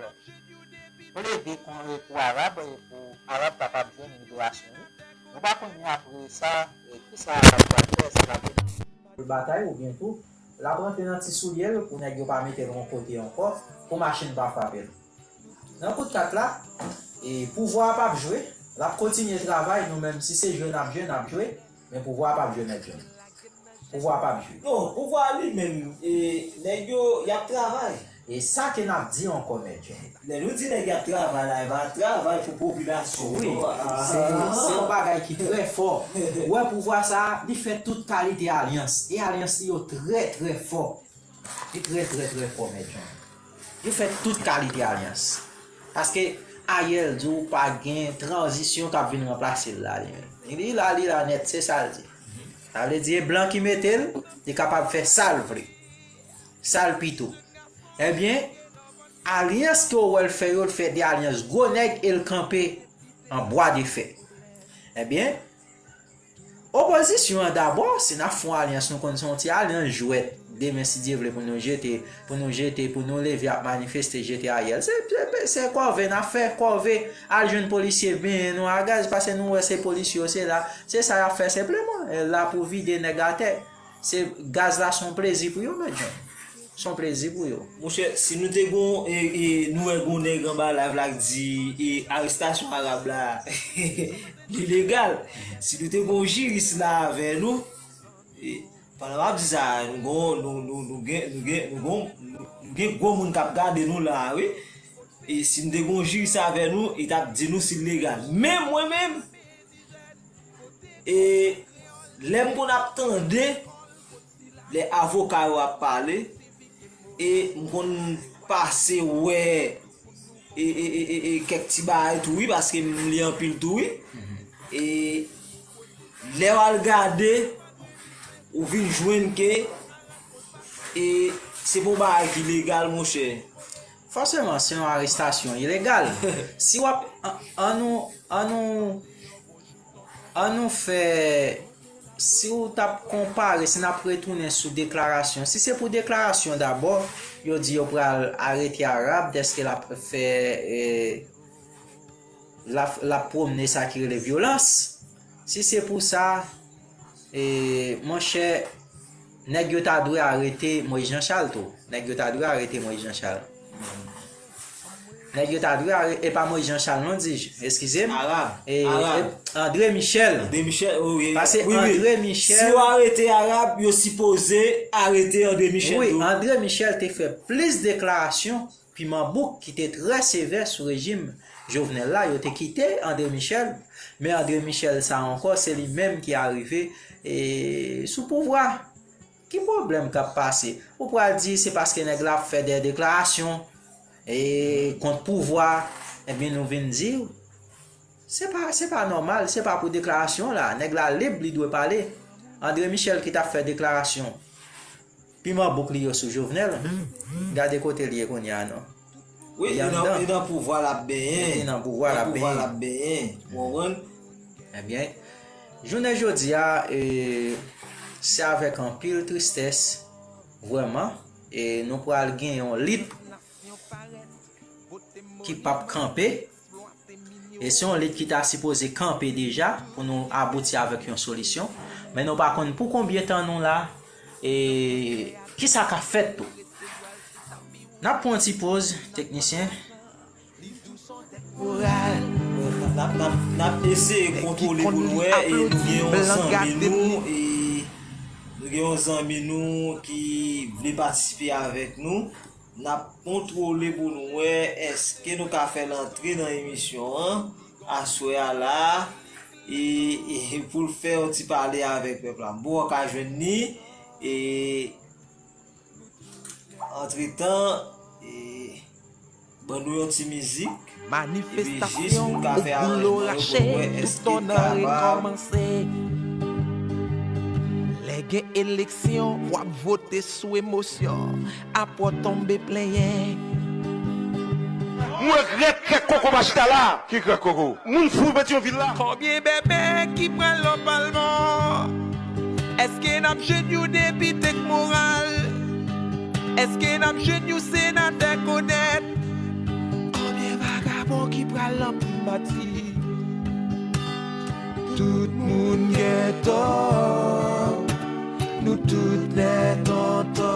plede kon, e, pou Arab, e pou Arab kapab jwenn liberasyon li. Nou pa konnen apre sa, e, kisa Arab pral fè, si l ap vin batay oubyen tou, l ap rantre nan ti soulye l pou nèg yo pa mete l yon kote ankò, pou machin pa frape l. Nan kout kat la, e pouvwa a p ap jwe, l ap kontinye travay, nou menm si se jwe n ap jwe, n ap jwe, men pouvwa a p ap jwe, Mèt John. Pouvwa a p ap jwe. Non, pouvwa a li menm, e, nèg yo, y ap travay. E sa ke n ap di ankò, Mèt John. Lè nou di nèg y ap travay la, e pa travay pou popilasyon. Wi, se, se yon bagay ki trè fò. Ou wè pouvwa sa a, li fè tout kalite alyans. E alyans li yo trè, trè fò. Li trè, trè, trè fò, Mèt John. Yo fè tout kalite alyans. Paske Ariel di w pa gen tranzisyon k ap vin ranplase l la, li menm. Li la, li la nèt, se sa l di. Sa vle di, e blan ki mete l, li kapab fè sa l vle. Sa l pito. Ebyen, alyans ke w wè l fè yo, l fè de alyans gwo nèg e l kanpe an bwa de fè. Ebyen, Opozisyon an dabò, si n ap fè yon alyans, nou konn se yon ti alyans jwèt. Demen, si Dye vle, pou nou jete, pou nou jete, pou nou leve ap manifeste, jete Ariel. Se, se, se kòve n ap fè, kòve. Al jwenn polisye, benyen nou a gaz, paske nou wè se polisye yo, se la. Se sa y ap fè senpleman. E la pou vide nèg atè. Se gaz la se yon plezi pou yo, Mèt John. Se yon plezi pou yo. Monchè, si nou te gon, e, e, nou wè gon nèg anba live la k di, e, arestasyon Arab la, li legal. Si nou te gon jiris la avè nou, e, pandan m ap di sa, nou gon, nou, nou, nou gen, nou gen, nou gon, nou gen gwo moun k ap gade nou la, wi. E si nou te gon jiris avè nou, li t ap di nou si l legal. Men mwen menm, e lè m konn ap tande, lè avoka yo ap pale, e m konn pase wè, e, e, e, e, e kèk ti bagay tou, wi, paske m li anpil tou, wi. E lè w al gade, ou vin jwenn ke, e se pa yon bagay ki legal, monchè. Fòseman, se yon arestasyon ilegal. Si w ap, an, an nou, an nou, an nou fè, si w t ap konpare, si n ap retounen sou deklarasyon, si se pou deklarasyon dabò, yo di yo pral arete Arab dèske l ap fè, e, l ap, l ap pwomne sa ki rele vyolans. Si se pou sa, e, monchè, nèg yo ta dwe arete Moyiz Jan Chal tou. Nèg yo ta dwe arete Moyiz Jan Chal. Nèg yo ta dwe arete, e pa Moyiz Jan Chal non, di, eskize m. Arab, e, Arab. E, André Michel. André Michel, wi, wi. Paske André Michel. Si yo arete Arab, yo sipoze arete André Michel tou. Wi, André Michel te fè plis deklarasyon Piman bouk ki te trè sevè sou rejim Jovenel la, yo te kite André Michel, men André Michel sa ankò, se li menm ki arive, e, sou pouvwa. Ki pwoblèm k ap pase? Ou pral di se paske nèg la ap fè de deklarasyon, e, kont pouvwa, ebyen nou vin di w, se pa, se pa nòmal, se pa pou deklarasyon la. Nèg la lib, li dwe pale. André Michel ki t ap fè deklarasyon piman bouk li yo sou Jovenel, gade kote l ye kounye a non. Wi, li nan, li nan pouvwa l ap benyen. Li nan pouvwa l ap benyen. Nan pouvwa l ap benyen. Ou konprann? Ebyen, jounen jodi a, e, se avèk anpil tristès, vrèman, e nou pral gen yon lit ki p ap kanpe. E se yon lit ki ta sipoze kanpe deja pou nou abouti avèk yon solisyon. Men nou pa konn pou konbyen tan nou la, e kisa k ap fèt tou. N ap pran yon ti poz, teknisyen. N ap, n ap, n ap eseye kontwole pou nou wè, e nou gen yon zanmi nou, e nou gen yon zanmi nou ki vle patisipe avèk nou. N ap kontwole pou nou wè èske nou ka fè l antre nan emisyon an aswè a la, e, e pou l fè yon ti pale avèk pèp la. M poko ka jwenn li, e antretan, e Ban nou yon ti mizik. Epi jis nou ka fè arèn nan, yo pou wè èske l kapab. Lè gen eleksyon, w ap vote sou emosyon. Apre w tonbe plenyen. M regrèt krèk koko machita la. Ki krèk koko? Moun fou Petyonvil la. Konbyen bèbè ki pral nan palman? Èske n ap jwenn yon depite k moral? Èske n ap jwenn yon senatè k onèt? Konbyen vagabon ki pral nan primati? Tout moun gen tò, nou tout nèt an tò.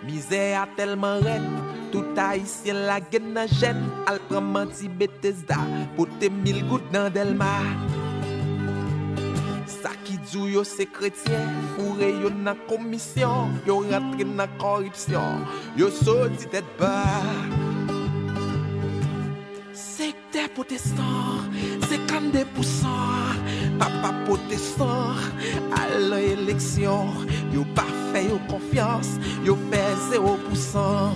Mizè a tèlman rèd, tout Ayisyen lage n nan jèn, al pran manti Betesda, pote mil goud nan Dèlma. Sa ki di w yo se kretyen, foure yo nan komisyon, yo rantre nan kòripsyon, yo soti tèt ba. Sektè pwotestan, senkannde pousan, papa pwotestan, al nan eleksyon, yo pa fè yo konfyans, yo fè zewo pousan.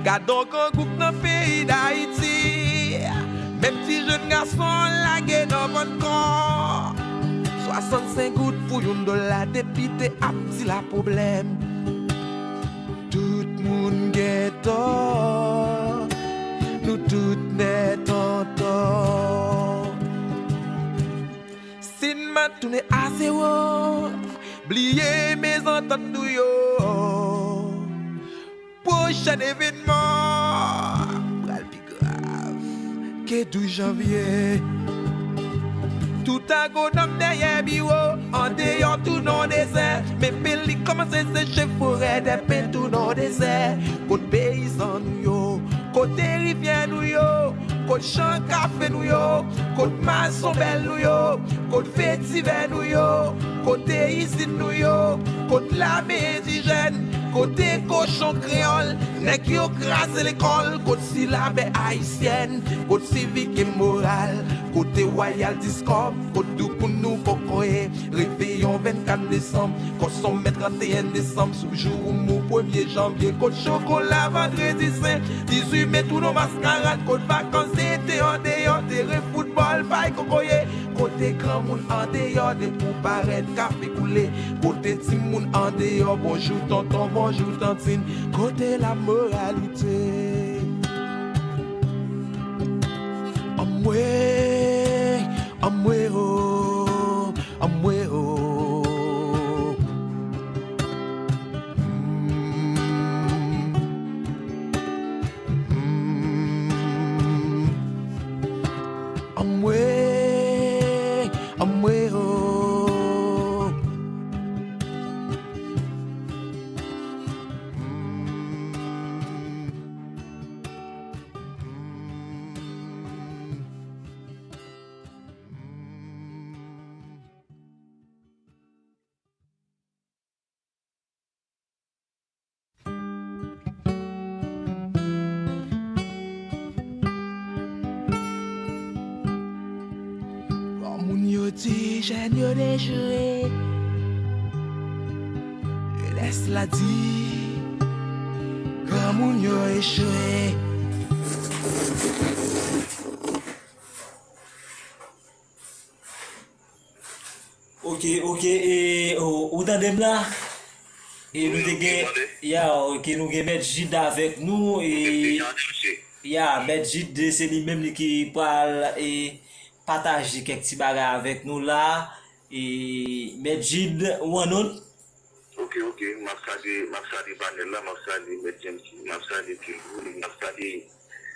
Gadon grangou k nan peyi Dayiti, menm ti jèn gason lage nan vann kò. Swasannsenk goud pou youn dola, depite ap di la pwoblèm. Tout moun gen tò, nou tout nèt an tò. Si n mat tounen a zewo, bliye mezantant nou yo. Pwochèn evènman pral pi grav ke douz janvye. Tout agwonòm dèyè biwo, andeyò tou nan dezè. Men peli kòmanse seche, forè dèpen tou nan dezè. Kot peyizan nou yo? Kote rivyè nou yo? Kot chan kafe nou yo? Kot mazon bèl nou yo? Kot vetivè nou yo? Kote izin nou yo? Kot lame endijèn? Kote kochon kreyòl? Nèg yo kraze lekòl. Kot silabè ayisyèn? Kot sivik e moral? Kote wayal diskòm? Kot doukoun nou kokoye? Reveyon vennkat desanm, kòsonmè tranteyen desanm, sou jou ou mou premye janvye, kot chokola vandredi sen, dizuit me tou nan maskarad, kot vakans ete andeyò, teren foutbòl, pay kokoye, kote granmoun andeyò, depi w parèt, kafe koule, kote timoun andeyò, bonjou tonton, bonjou tantin, kote lamoralite? Anmwe, anmwe o, anmwe o. Mm, mm. Anmwe, anmwe o. Mm, mm. Bon, moun yo di jèn yo dechire. Jenès la di granmoun yo echwe. Ok, ok, e, ou, ou tande m la? E nou te gen, ya, ok, nou gen Mèt Jid avèk nou, e, ya, Mèt Jid, se li menm li ki pral, e, pataje kèk ti bagay avèk nou la, e, Mèt Jid, ou an nou? Ok, ok, m ap salye, m ap salye panèl la, m ap salye Mèt James, m ap salye Kilgoul, m ap salye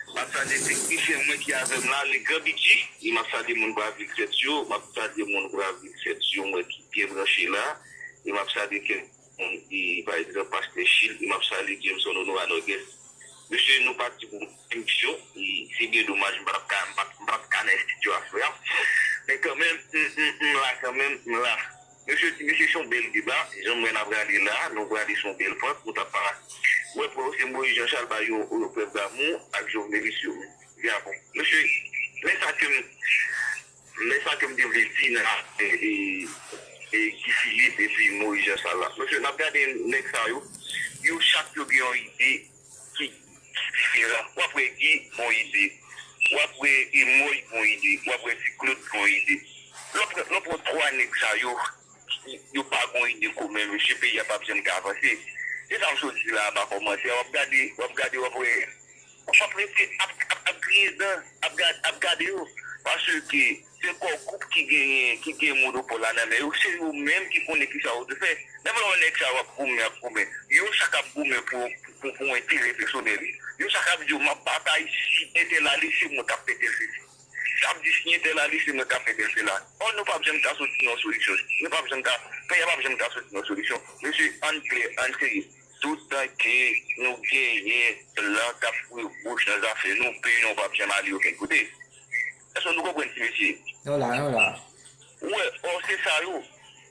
M ap salye teknisyen mwen ki avè m la, Legrand Bidji. E m ap salye moun Bravil Sèt yo. M ap salye moun Bravil Sèt yo, mwen ki byen branche la. E m ap salye kèk moun, e, pa egzanp, Pastè Chil. E m ap salye Jameson Honorat Norgues. Mesye, nou pati pou emisyon. E se byen domaj, m pa t ap ka, m pa t, m pa t ka nan estidyo aswè a. Men kanmenm, m, m, m la kanmenm, m la. Mesye, ti mesye, se yon bèl deba. Jan m wè n ap rale la, nou prale sou yon bèl pant. Nou t ap pa wè pou se Moïse Jean Charles ba yo, yo prèv damou ak Jovenel Moïse yo. Vin avè m. Mesye, men sa ke m, men sa ke m te vle di nan, e, e, e Guy Philippe epi Moïse Jean Charles la. Mesye, n ap gade nèg sa yo, Yo chak yo gen yon ide ki diferan. W ap wè Guy gon ide. W ap wè Emoy gon ide. W ap wè Ti Claude gon ide. Lè w pran, lè w pran twa nèg sa yo, yo pa gon ide komen, mesye, peyi a p ap janm ka avanse. Se sa m sot di la anba kòmantè. W ap gade, w ap gade, w ap wè. W ap rete ap, ap, ap griyen dan, ap gad-, ap gade yo. Paske se kò gwoup ki genyen, ki gen monopòl la nan men yo. Se yo menm ki konnen kisa yo dwe fè. Nan men yon nèg sa yo ap goumen, ap goumen. Yo chak ap goumen pou, pou, pou, pou enterè pèsonèl yo. Yo chak ap di yo, "M ap batay si entèl ale, se mwen k ap fè tèl sesi." Sa ap di si entèl ale, se mwen k ap fè tèl sela. Ò, nou p ap janm ka soti nan yon solisyon. Nou p ap janm ka, peyi a p ap janm ka soti nan yon solisyon. Mesye, ann klè, ann serye. Toutan ke nou genyen blan k ap foure bouch nan zafè nou, peyi nou p ap janm ale okenn kote. Èske nou konprann, ti mesye? Nou la, nou la. Ou wè, ò, se sa yo.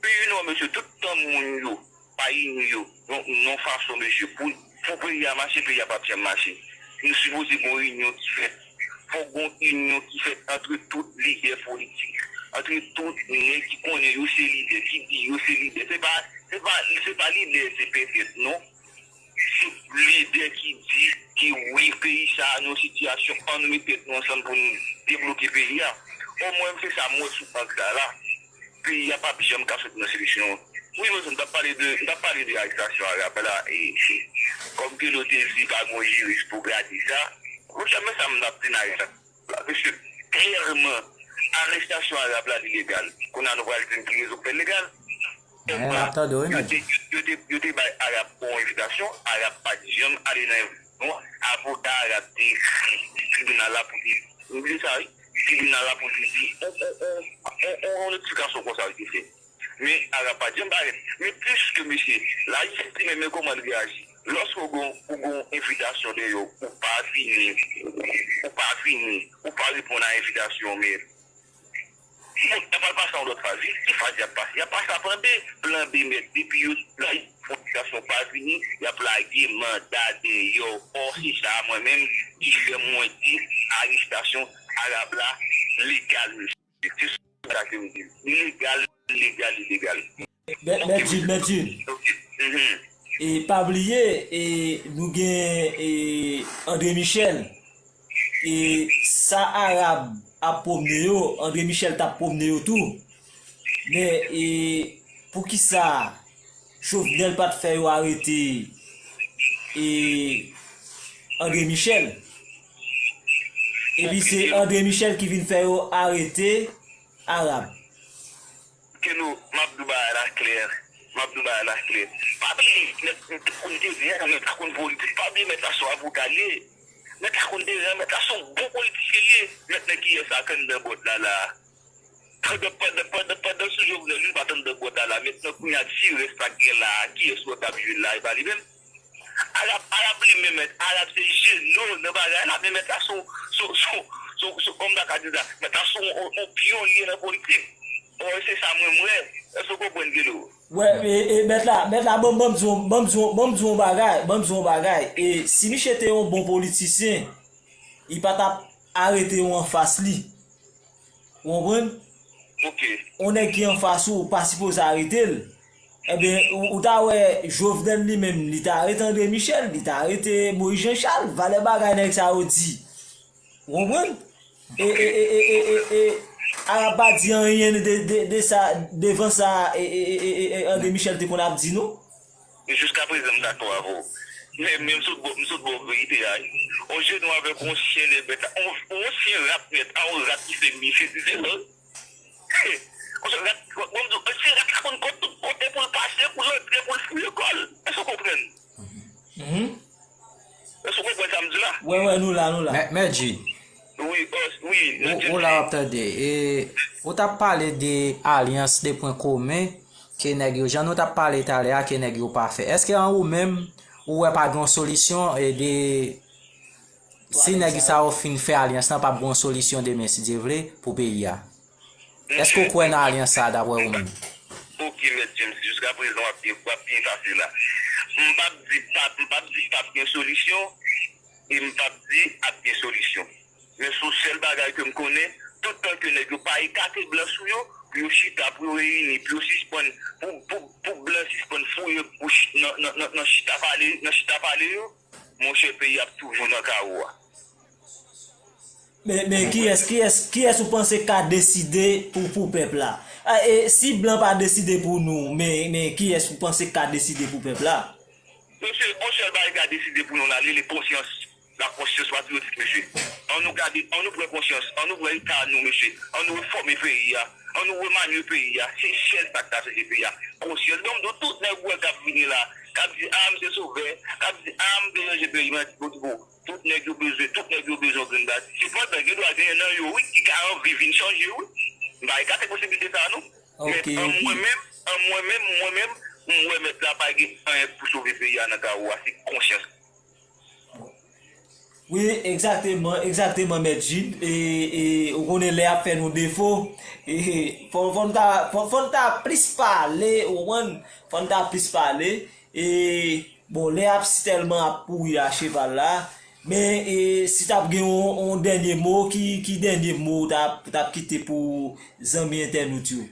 Peyi nou an, mesye, tout tan moun yo pa ini yo yon, yon fason, mesye, pou, pou peyi a mache, peyi a p ap janm mache. Nou sipoze gen yon inyon ki fèt. Fòk gen yon inyon ki fèt antre tout lidè politik, antre tout nèg ki konnen yo se lidè, ki di yo se lidè. Se pa, se pa, se pa lidè, se petèt, non. Se lidè ki di ke wi, peyi sa a nan yon sitiyasyon, ann met tèt nou ansanm pou nou debloke peyi a. Omwen, se sa m wè sou ang sa la. Peyi a p ap janm ka sot nan solisyon. Wi, mesye, m t ap pale de, m t ap pale de arestasyon Arab la, e, e, kòm ke nou te di pa gen jiris pou gade sa, monchè, men sa m t ap di nan arestasyon la, mesye, klèman, arestasyon Arab la, li legal. Kounye a, nou pral di m ki rezon k fè l legal. Konprann? Yo te, yo te, yo te bay Arab yon envitasyon, Arab pa t janm ale nan envitasyon an. Avoka Arab te ekri tribinal la pou te, nou bliye sa, wi. Tribinal la pou te di, on, on, on, on, on, on notifikasyon konsa, wi, te fè. Men Arab pa t janm parèt. Men piske, mesye, lajistis li menm, men kòman l reyaji? Lòske ou gon, ou gon envitasyon dèyè w, ou pa vini, ou pa vini, ou pa reponn a envitasyon, men y ap al pase a yon lòt faz, wi. Ki faz y ap pase? Y ap pase a plan B. Plan B, mèt, depi yo, la, fondasyon pa vini, y ap lage manda dèyè w. Ò, se sa, mwen menm, ki fè mwen di, arestasyon Arab la legal, mesye. Se sa ke m di. Li legal, li legal, li legal. Mèt, Mèt Jude, Mèt Jude. E pa bliye, e, nou gen, e, André Michel. E sa Arab ap pwomne yo, André Michel t ap pwomne yo tou. Men, e, poukisa Jovenel pa t fè yo arete, e, André Michel? Epi se André Michel ki vin fè yo arete Arab. Keno, m ap di w bagay la klè. M ap di w bagay la klè. Pa bliye, nèg, nèg konn terè, nèg la konn politik. Pa bliye, mèt la se yon avoka l ye. Mèt la konn terè, mèt la se yon bon politisyen l ye. Mèt nan kiyès sa k anndan bòd la, la? Pandan, pandan, pandan, pandan sou Jovenel, li pa t anndan bòd la, la. Mentnan, kounye a, ti rès sa k gen la a, kiyès lòt ap jwe la, e pa li menm? Arab, Arab li menm, mèt, Arab se jeno nan bagay la, men mèt la se yon, se yon, se yon, se yon, se yon, kòman m ta ka di sa, mèt la se yon, yon, yon pyonye nan politik. Ò, se sa mwen m wè. Èske w konprann, Keno? Wè, e, e, mèt la, mèt la, ban m, ban m di w, ban m di w, ban m di w yon bagay, ban m di w yon bagay. E si misye te yon bon politisyen, li pa t ap arete yon anfas li. Ou konprann? Ok. Yon nèg ki anfas ou, ou pa sipoze arete l. Ebyen, ou, ou ta wè Jovenel li menm, li ta arete André Michel, li ta arete Moïse Jean Charles, valè bagay nèg sa yo di. Ou konprann? E, e, e, e, e, e, e, Arab pa di anyen de, de, de sa, devan sa, e, e, e, e, e, André Michel te konn ap di, non. E jiskaprezan, m dakò avè w. Men, men m sot bò, m sot bò verite a, wi. On jenou avèk on chyen nèg mèt la. On, on chyen rat mèt, a on rat ki se misye, se se lòt. On chyen rat, bon, m di w, on chyen rat la konn kot tout kote pou l pase, pou l antre, pou l fouye kò l. Èske w konprann? Mhm. Èske w konprann sa m di la? Wè, wè, nou la, nou la. Mè, Mèt Jude. Wi, wi, ou, ou la w ap tande. E, ou t ap pale de alyans, de pwen komen ke nèg yo, jan nou t ap pale talè a, ke nèg yo pa fè. Èske an ou menm, ou wè pa gen yon solisyon, e de, si nèg sa yo fin fè alyans lan, p ap gen yon solisyon demen, si Dye vle, pou peyi a? Èske w kwè nan alyans sa a, daprè ou menm? Ok, Mèt James, jiskaprezan w ap byen, w ap byen pase la. M p ap di p ap, m p ap di p ap gen solisyon, e m p ap di ap gen solisyon. Men se yon sèl bagay ke m konnen, tout tan ke nèg yo pa ekate blan sou yo, pou yo chita, pou yo reyini, pou yo sispann, pou, pou, pou blan sispann fouye bouch nan, nan, nan, nan chita pale, nan chita pale yo, monchè, peyi a ap toujou nan kawo a. Men, men kiyès, kiyès, kiyès ou panse ka deside pou, pou pèp la? A, e, si blan pa deside pou nou, men, men kiyès ou panse ka deside pou pèp la? Mesye, yon sèl bagay ka deside pou nou la, li rele konsyans. La konsyans patriyotik, mesye. Ann nou gade, ann nou pran konsyans, ann nou pran eta nou, mesye. Ann nou refòme peyi a, ann nou remanye peyi a. Se sèl sa k ka chanje peyi a. Konsyans. Donk, tout nèg ou wè k ap vini la, k ap di, a, m se sovè, k ap di, a, m te ranje peyi, m a di, bon, bon, tout nèg yo bezwen, tout nèg yo bezwen yon grenn bati. Sepandan, gen dwa genyen nan yo, wi, ki ka anvi vin chanje, wi. M pa ekate posiblite sa a, non. Men, an mwen menm, an mwen menm, mwen menm, m wè mèt la pa gen anyen pou sove peyi a nan kawo a, se konsyans. Wi, egzakteman, egzakteman, Mèt Jid. E, e, ou konnen lè ap fè nou defo. E, fò, fò n ta, fò, fò n ta plis pale, ou konprann? Fò n ta plis pale. E, bon, lè ap si tèlman ap kouri a cheval la. Men, e, si t ap gen yon, yon dènye mo, ki, ki dènye mo ou t ap, t ap kite pou zanmi entènot yo?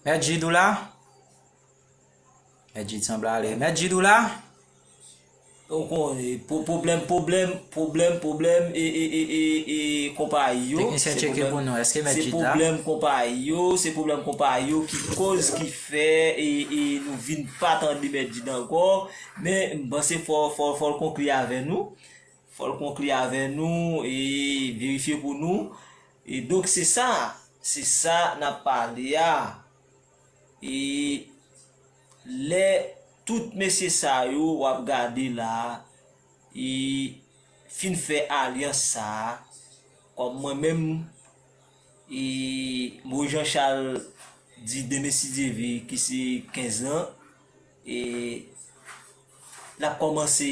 Mèt Jid ou la? Mèt Jid sanble ale. Mèt Jid ou la? Ou konnen, pwoblèm, pwoblèm, pwoblèm, pwoblèm, e, e, e, e, e, konpayi yo. Teknisyen tcheke pou nou, èske Mèt Jid la? Se pwoblèm konpayi yo, se pwoblèm konpayi yo ki koz, ki fè, e, e, nou vin pa tande Mèt Jid ankò. Men, m panse fò, fò, fò l konkli avè nou. Fò l konkli avè nou e verifye pou nou. E donk, se sa, se sa n ap pale a. E lè tout mesye sa yo w ap gade la, e fin fè alyans sa a, kòm mwen menm, e Moyiz Jan Chal di demen si Dye vle, ki se kenz lan, e l ap kòmanse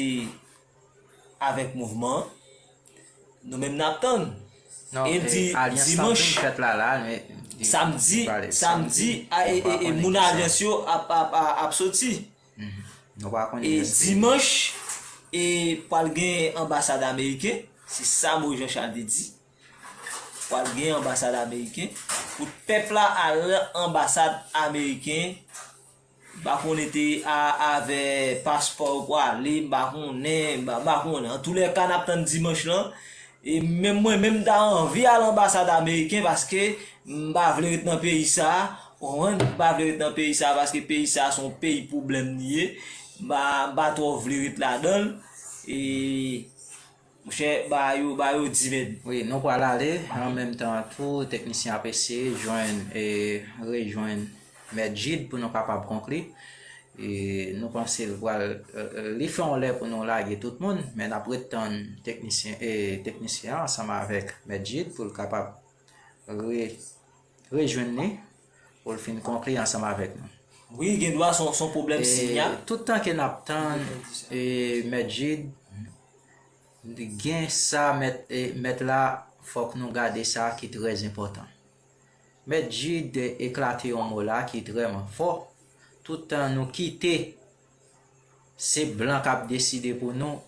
avèk mouvman an. Nou menm n ap tann. E m di dimanch, samdi, samdi, a, e, e, e moun alyans yo ap, ap, ap, ap soti. E dimanch, e pral gen anbasad ameriken, se sa Moyiz Jan Chal te di. Pral gen anbasad ameriken. Pou pèp la al anbasad ameriken, m pa konnen te a, avè paspò yo pwale, m pa konnen, m pa, m pa konnen. Antoulèka, n ap tann dimanch lan. E menm mwen menm, m ta anvi al anbasad ameriken paske m pa vle ret nan peyi sa a. Ou konprann? M pa vle ret nan peyi sa a paske peyi sa a se yon peyi pwoblèm li ye. M pa, m pa twò vle ret ladan l. E Monchè, ba yo, ba yo di mèt. Wi, nou pral ale. An menm tan tou, teknisyen ap eseye jwenn e rejwenn Mèt Jid pou nou kapab konkli. E nou panse l pral, e, e, li fè yon lè pou nou lage tout moun, men n ap ret tann teknisyen, e, teknisyen an ansanm avèk Mèt Jid pou l kapab re, rejwenn li pou l fin konkli ansanm avèk nou. Wi, gen dwa se yon, se yon pwoblèm sinyal. Tout tan ke n ap tann e, Mèt Jid, gen sa mèt, e, mèt la, fòk nou gade sa ki trè enpòtan. Mèt Jid eklate yon mo la ki trèman fò. Tout tan nou kite se blan k ap deside pou nou,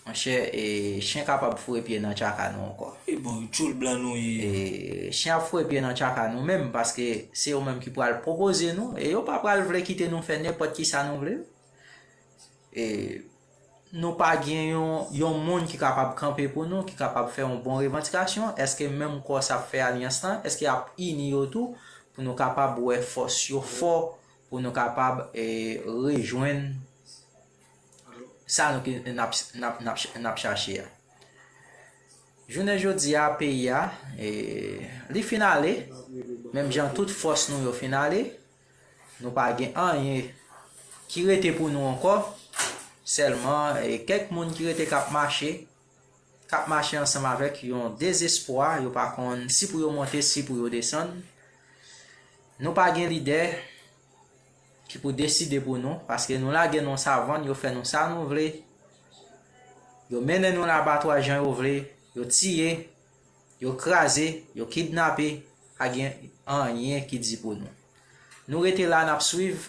monchè, e, chen kapab foure pye nan tchaka nou ankò. E bon, tchoul blan nou ye. E, chen ap foure pye nan tchaka nou menm, paske se yo menm ki pral pwopoze nou, e yo pa pral vle kite nou fè nenpòt ki sa nou vle. E, nou pa gen yon, yon moun ki kapab kanpe pou nou, ki kapab fè yon bon revandikasyon, èske menm kò sa ap fè alyans lan, èske y ap ini yo tou, pou nou kapab wè fòs yo fò, pou nou kapab, e, rejwenn sa nou ki, n ap, n ap, n ap, n ap chache a. Jounen jodi a, peyi a, e, li fin ale, menm jan tout fòs nou yo fin ale, nou pa gen anyen ki rete pou nou ankò, sèlman, e, kèk moun ki rete k ap mache, k ap mache ansanm avèk yon dezespwa, yo pa konn si pou yo monte, si pou yo desann. Nou pa gen lidè ki pou deside pou nou, paske nou lage nan savann, yo fè nou sa nou vle. Yo mennen nou labatwa jan yo vle, yo tiye, yo kraze, yo kidnape, pa gen anyen ki di pou nou. Nou rete la, n ap swiv,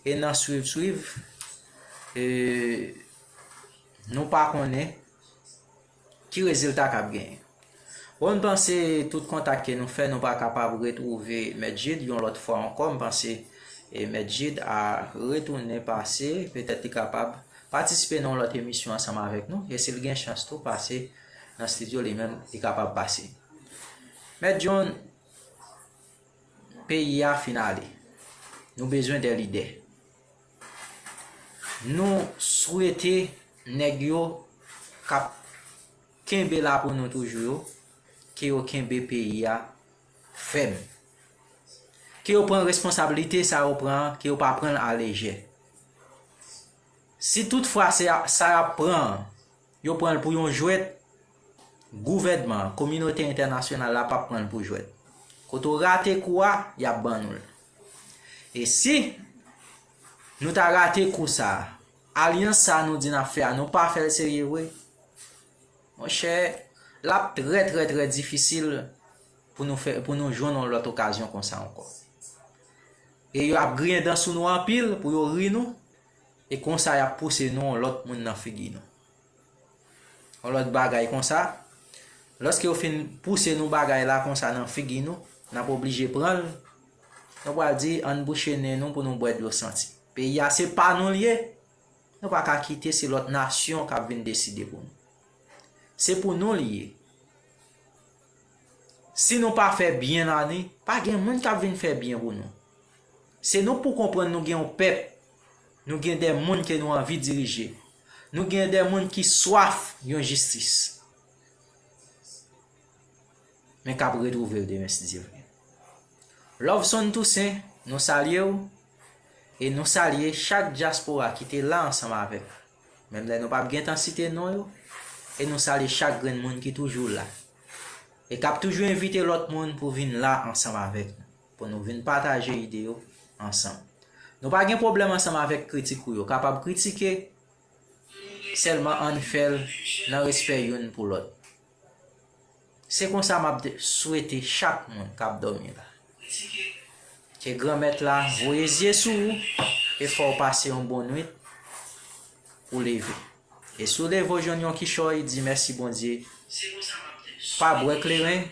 e nan swiv, swiv, e nou pa konnen ki rezilta k ap genyen. Bon, m panse tout kontak ke nou fè, nou pa kapab retwouve Mèt Jid yon lòt fwa ankò. M panse, e, Mèt Jid a retounen pase, petèt li kapab patisipe nan yon lòt emisyon ansanm avèk nou. E si l gen chans tou pase nan estidyo, li menm, li kapab pase. Mèt John, peyi a fin ale. Nou bezwen de lidè. Nou swete nèg yo k ap kenbe la pou nou toujou yo, ke yo kenbe peyi a fèm. Ke yo pran responsablite sa yo pran an, ke yo pa pran l alejè. Si toutfwa se a, sa y ap pran an, yo pran l pou yon jwèt, gouvènman an, kominote entènasyonal la p ap pran l pou jwèt. Kote w rate kou a, y ap ban nou l. E si nou ta rate kou sa a, alyans sa a nou di n ap fè a, nou pa fè l serye vre, monchè, l ap trè, trè, trè difisil pou nou fè, pou nou jwenn yon lòt okazyon konsa ankò. E yo ap griyen dan sou nou anpil pou yo ri nou, e konsa y ap pouse nou yon lòt moun nan figi nou. Yon lòt bagay konsa, lòske yo fin pouse nou bagay la konsa nan figi nou, n ap oblije pran l. Nou pral di, ann bouche nen nou pou nou bwè dlo santi. Peyi a se pa nou l ye. Nou pa ka kite se lòt nasyon k ap vin deside pou nou. Se pou nou li ye. Si nou pa fè byen la ni, pa gen moun k ap vin fè byen pou nou. Se nou pou konprann nou gen yon pèp, nou gen de moun ke nou anvi dirije. Nou gen de moun ki swaf yon jistis. Men k ap retwouve l demen si Dye vle. Loveson Toussaint, nou salye w, e nou salye chak dyaspora ki te la ansanm avèk nou. Menm lè nou p ap gentan site non yo, e nou salye chak grenn moun ki toujou la, e k ap toujou envite lòt moun pou vin la ansanm avèk nou, pou nou vin pataje ide yo ansanm. Nou pa gen pwoblèm ansanm avèk kritik ou yo. Kapab kritike, sèlman ann fè l nan respè youn pou lòt. Se konsa m ap de-, swete chak moun k ap dòmi la. Ke Granmèt la voye zye sou ou e fè w pase yon bon nwit pou leve. E si w leve w jwenn yon kichòy, di mèsi Bondye. Pa bwè kleren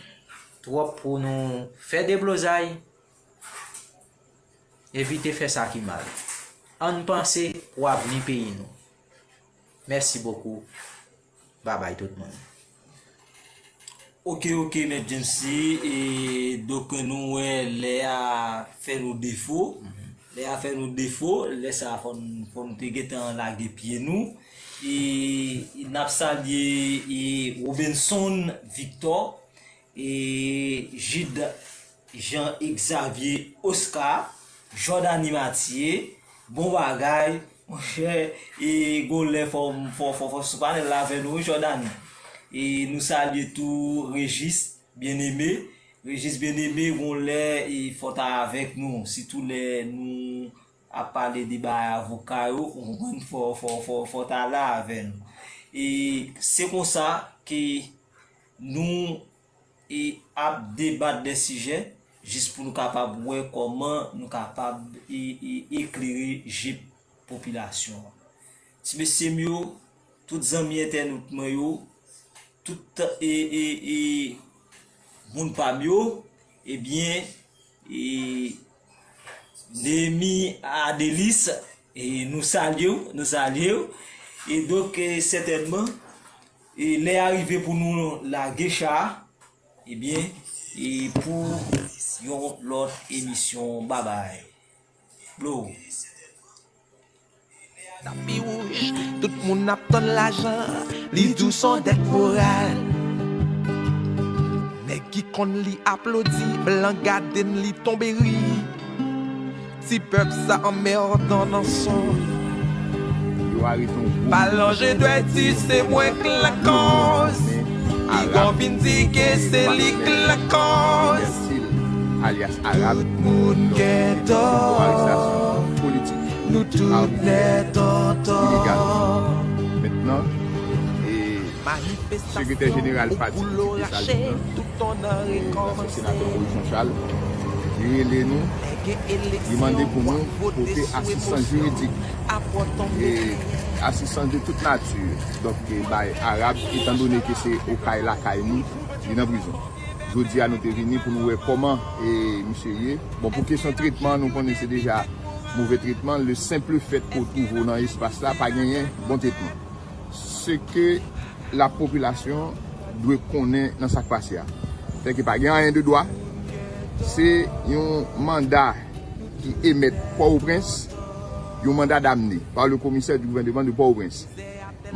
twòp pou nou fè deblozay. Evite fè sa ki mal. Ann panse pou avni peyi nou. Mèsi bokou. Babay tout moun. Ok, ok, Mèt James C. E, donk, nou wè lè a fè nou defo. Lè a fè nou defo, lè sa a fò n, fò n te gentan lage pye nou. E, e n ap salye, e, Robinson Victor, e, Jude Jean Xavier Oscar, Jordany Mathieu, bon bagay, monchè, e gon lè fò, fò, fò, fò sou panèl la avè nou, wi, Jordany. E nou salye tou Régis Bien-Aimé. Régis Bien-Aimé, gon lè, e fò ta avèk nou, sitou lè nou ap pale de bagay avoka yo, ou konprann, fò, fò, fò, fò ta la avè nou. E se konsa ke nou e ap debat de sijè, jis pou nou kapab wè kòman nou kapab e, e, eklere je popilasyon an. Ti mesye m yo, tout zanmi entènot mwen yo, tout e, e, e, moun pa m yo, ebyen, e, Néhémie Adelis, e nou salye w, nou salye w. E donk, e, sètènman, e lè a rive pou nou lage cha a, ebyen, e pou yon lòt emisyon. Babay. Blow. Tapi wouj, tout moun ap tann lajan, li di w s on dèt moral. Nèg ki konn li aplodi, blan gade n li tonbe ri. Ti pèp sa anmèdan nan son. Yo arete yon gwo... Palanje dwèti se mwen k lakòz. Piga w vin di ke se li k lakòz. Tout moun gen tò. Nou tout nèt an tò. Mentnan, e, sekretè jeneral pati ki te sal nan, e, nan senatè Moïse Jean Charles, li rele nou, li mande pou nou pote asistans jiridik, e, asistans de tout nati, donk, e, bay Arab, etandone ke se Okay lakay nou, Li nan prizon. Jodi a nou te vini pou nou wè kòman e misye ye. Bon, pou kesyon tretman, nou konnen se deja move tretman. Le senple fèt ke w twouve w nan espas la, pa genyen bon tretman. Se ke la popilasyon dwe konnen nan sa k pase a. Se ke pa gen anyen de dwa. Se yon manda ki emèt Pòtoprens, yon manda damne par le commissaire du gouvernement de Pòtoprens.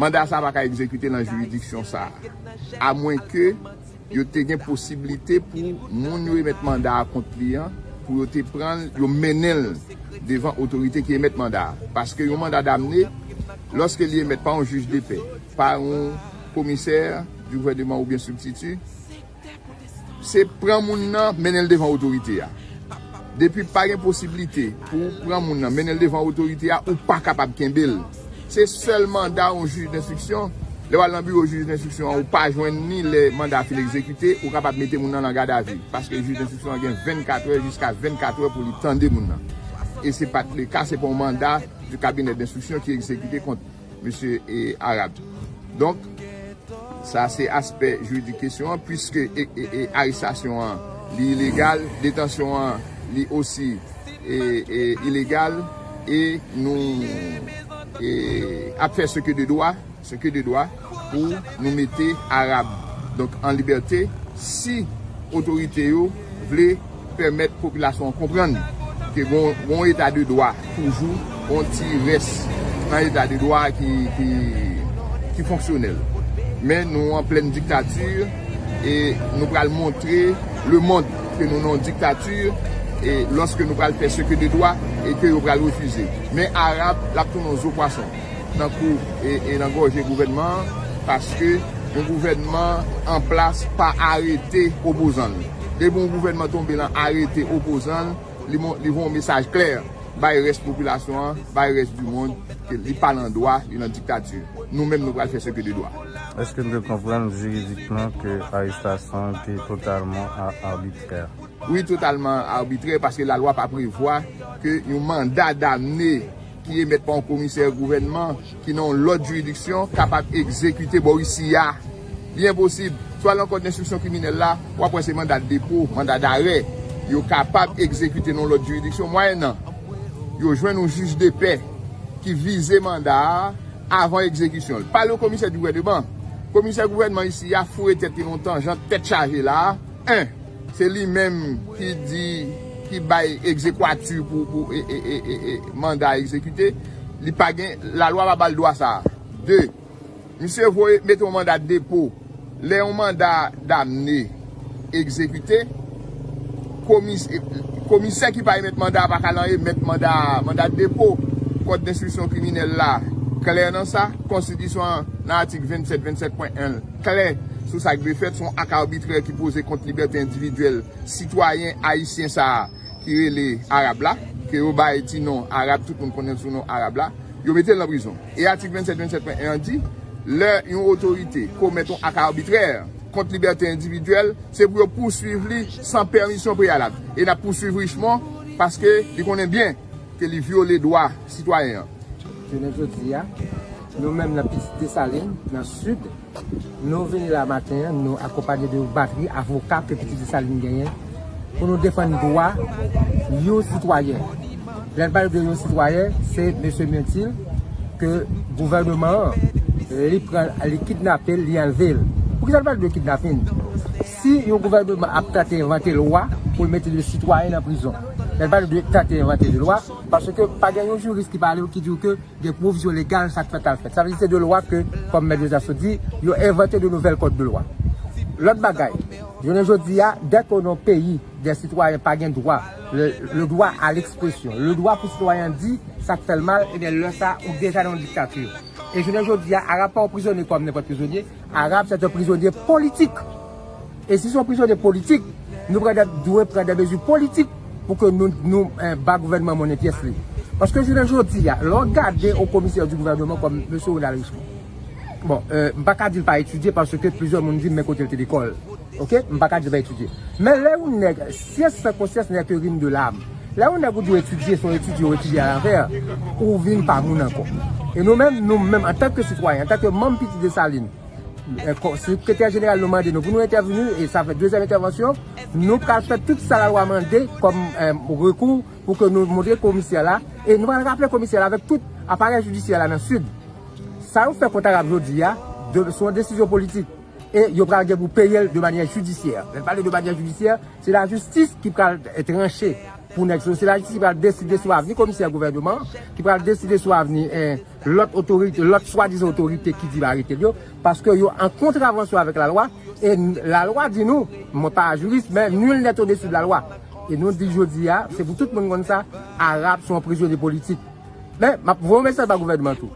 Manda sa pa ka egzekite nan jiridiksyon sa a, amwenke yo te gen posiblite pou moun yo emèt manda a kont li an, pou yo te pran l, yo mennen l devan otorite ki emèt manda a. Paske yon manda damne, lòske li emèt pa yon jij de pè, pa yon komisè du gouvèneman oubyen sibstiti, se pran moun nan, mennen l devan otorite a. Depi pa gen posiblite pou w pran moun nan, mennen l devan otorite a, ou pa kapab kenbe l. Se sèl manda yon jij denstriksyon. Lè w al nan biwo jij denstriksyon an, ou pa jwenn li lè manda a fin egzekite, ou kapab mete moun nan nan gadavi. Paske jij denstriksyon an gen vennkat è jiska vennkat è pou li tande moun nan. E se pa t le ka, se pa yon manda du cabinet d'instruction ki egzekite kont mesye e Arab. Donk, sa se aspè jiridik kesyon an, piske e, e, e, arestasyon an, li ilegal, detansyon an, li osi e, e, ilegal, e nou e, ap fè ce que de droit, ce que de droit, pou nou mete Arab, donk, an libète, si otorite yo vle pèmèt popilasyon an konprann ke gon, gon eta de dwa toujou, gon ti rès nan eta de dwa ki, ki, ki fonksyonèl. Men nou an plèn diktati e nou pral montre lemonn ke nou nan diktati e lòske nou pral fè ce que de dwa e ke yo pral refize. Men Arab, l ap tounen yon zo pwason nan kou e, e nan gòje gouvènman an, paske yon gouvènman an plas pa arete opozan l. Depi yon gouvènman tonbe nan arete opozan l, li, mon- li voye yon mesaj klè bay rès popilasyon an, bay rès di mond, ke li pa nan dwa, li nan diktati. Nou menm, nou pral fè ce que de droit. Èske n te konprann jiridikman ke arestasyon an te totalman a- abitrè? Wi, totalman abitrè, paske lalwa pa prevwa ke yon manda damne ki emèt pa yon komisè gouvènman ki nan yon lòt jiridiksyon kapab egzekite bò isi a. Li enposib. Si w al nan kòd denstriksyon kriminèl la, w ap wè se manda depo, manda darè, yo kapab egzekite nan yon lòt jiridiksyon, mwayennan yo jwenn yon jij de pè ki vize manda a avan egzekisyon l. Pa le komisè di gouvèneman. Komisè gouvènman isi a foure tèt li nan yon tanjan, tèt chaje la a. En, se li menm ki di, ki bay egzekwati pou, pou e, e, e, e, e, manda a egzekite. Li pa gen, lalwa pa ba l dwa sa a. De, misye voye mete yon manda depo. Lè yon manda damne egzekite, komis- komisè ki pa emèt manda a pa ka nan emèt manda, manda depo. Kòd denstriksyon kriminèl la klè nan sa. Konstitisyon an, nan atik vennsèt, vennsèt pwen en, klè sou sa k dwe fèt. Se yon ak abitrè ki poze kont libète endividyèl sitwayen ayisyen sa a ki rele Arab la, ke yo bay ti non Arab, tout moun konnen l sou non Arab la, yo mete l nan prizon. E atik vennsèt, vennsèt pwen en an di, lè yon otorite komèt yon ak abitrè kont libète endividyèl, se pou yo pouswiv li san pèmisyon preyalab. E n ap pouswiv Richemond paske li konnen byen ke li vyole dwa sitwayen an. Jounen jodi a, nou menm nan Pitit Desalin, nan Sid, nou vini la maten an, nou akonpanye de yon batri avoka ke Pitit Desalin genyen pou nou defann dwa yon sitwayen. Lè n pale de yon sitwayen, se mesye Myrtil ke gouvènman an, li pran, li kidnape l, li anlve l. Poukisa n pale de kidnapin? Si yon gouvènman ap tante envante lwa pou l mete de sitwayen nan prizon, lè n pale de tante envante de lwa, paske pa gen yon jiris ki pale w ki di w ke gen pwovizyon legal, sa k fèt al fèt. Sa vle di se de lwa ke, kòm Mèt Joseph sot di, yo envante de nouvèl kòd de lwa. Lòt bagay, jounen jodi a, dèke nan peyi, de sitwayen pa gen dwa, le, le droit à l'expression, le dwa pou sitwayen di sa k fè l mal, ebyen lè sa, ou deja nan yon diktati. E jounen jodi a, Arab pa yon prizonye kòm nenpòt prizonye, Arab se yon prizonye politik. E si se yon prizonye politik, nou pran de, dwe pran de mezi politik pou ke nou, nou eh, ba gouvènman monnen pyès li. Paske jounen jodi a, lè w gade yon komisè di gouvènman kòm mesye Ronald Richemond, bon, eh, m pa ka di l pa etidye paske plizyè moun di m men kote l te lekòl. Oke? M pa ka di l pa etidye. Men lè yon nèg, science sans conscience n'est que rime de l'âme. Lè yon nèg ou di w etidye, se yon etidye ou etidye alavè, ou vin pa moun ankò. E nou menm, nou menm, antanke sitwayen, antanke manm Pitit Desalin, Eh, ko-, sekretè jeneral nou mande nou pou nou entèvini, e sa fè dezyèm entèvansyon. Nou pral fè tout sa lalwa mande kòm, eh, rekou pou ke nou montre komisè la. E nou pral raple komisè la avèk tout aparèy jidisyè la nan Sid. Sa yo fè kont Arab jodi a, de, se yon desizyon politik. E yo pral gen pou peye l de manyè jidisyè. Lè n pale de manyè jidisyè, se lajistis ki pral, eh, tranche pou nèg sa yo. Se lajistis ki pral deside sou avni komisè gouvènman, ki pral deside sou avni, eh, lòt otorite, lòt swadizan otorite ki di yo arete l yo, paske yo an kontravansyon avèk lalwa. E n-, lalwa di nou, mwen pa jiris, men nul n'est au-dessus de la loi. E nou di jodi a, se pou tout moun konn sa, Arab se yon prizonye politik. Men, m ap voye yon mesaj ba gouvènman tou.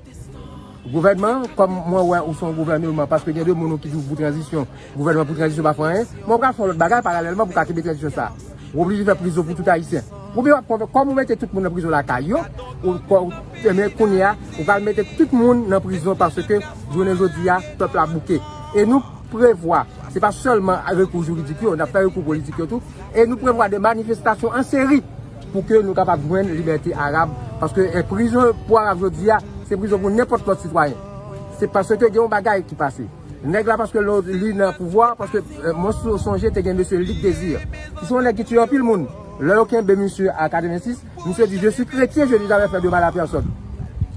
Gouvènman, kòm mwen wè ou se yon gouvènman, paske gen de moun ki di w pou tranzisyon, gouvènman pou tranzisyon pa fè anyen, mwen pral fè yon lòt bagay paralèlman pou ka kenbe tranzisyon sa a. Ou oblije fè prizon pou tout Ayisyen. Oubyen w ap konvè-, kòm ou mete tout moun nan prizon lakay yo, ou, kò-, men kounye a, ou pral mete tout moun nan prizon paske jounen jodi a, pèp la bouke. E nou prevwa, se pa sèlman rekou jiridik yo, n ap fè rekou politik yo tou, e nou prevwa de manifestasyon an seri pou ke nou kapab jwenn libète Arab, paske, eh, prizon pou Arab jodi a, se prizon pou nenpòt lòt sitwayen. Se paske gen yon bagay ki pase. Nèg la, paske lo-, li nan pouvwa, paske, eh, mwen so-, sonje te gen mesye Luc Désir, ki se yon nèg ki tiye anpil moun. Lè yo kenbe misye a katrevensis, misye di, "Je suis chrétien, je n'ai jamais fait de mal à personne."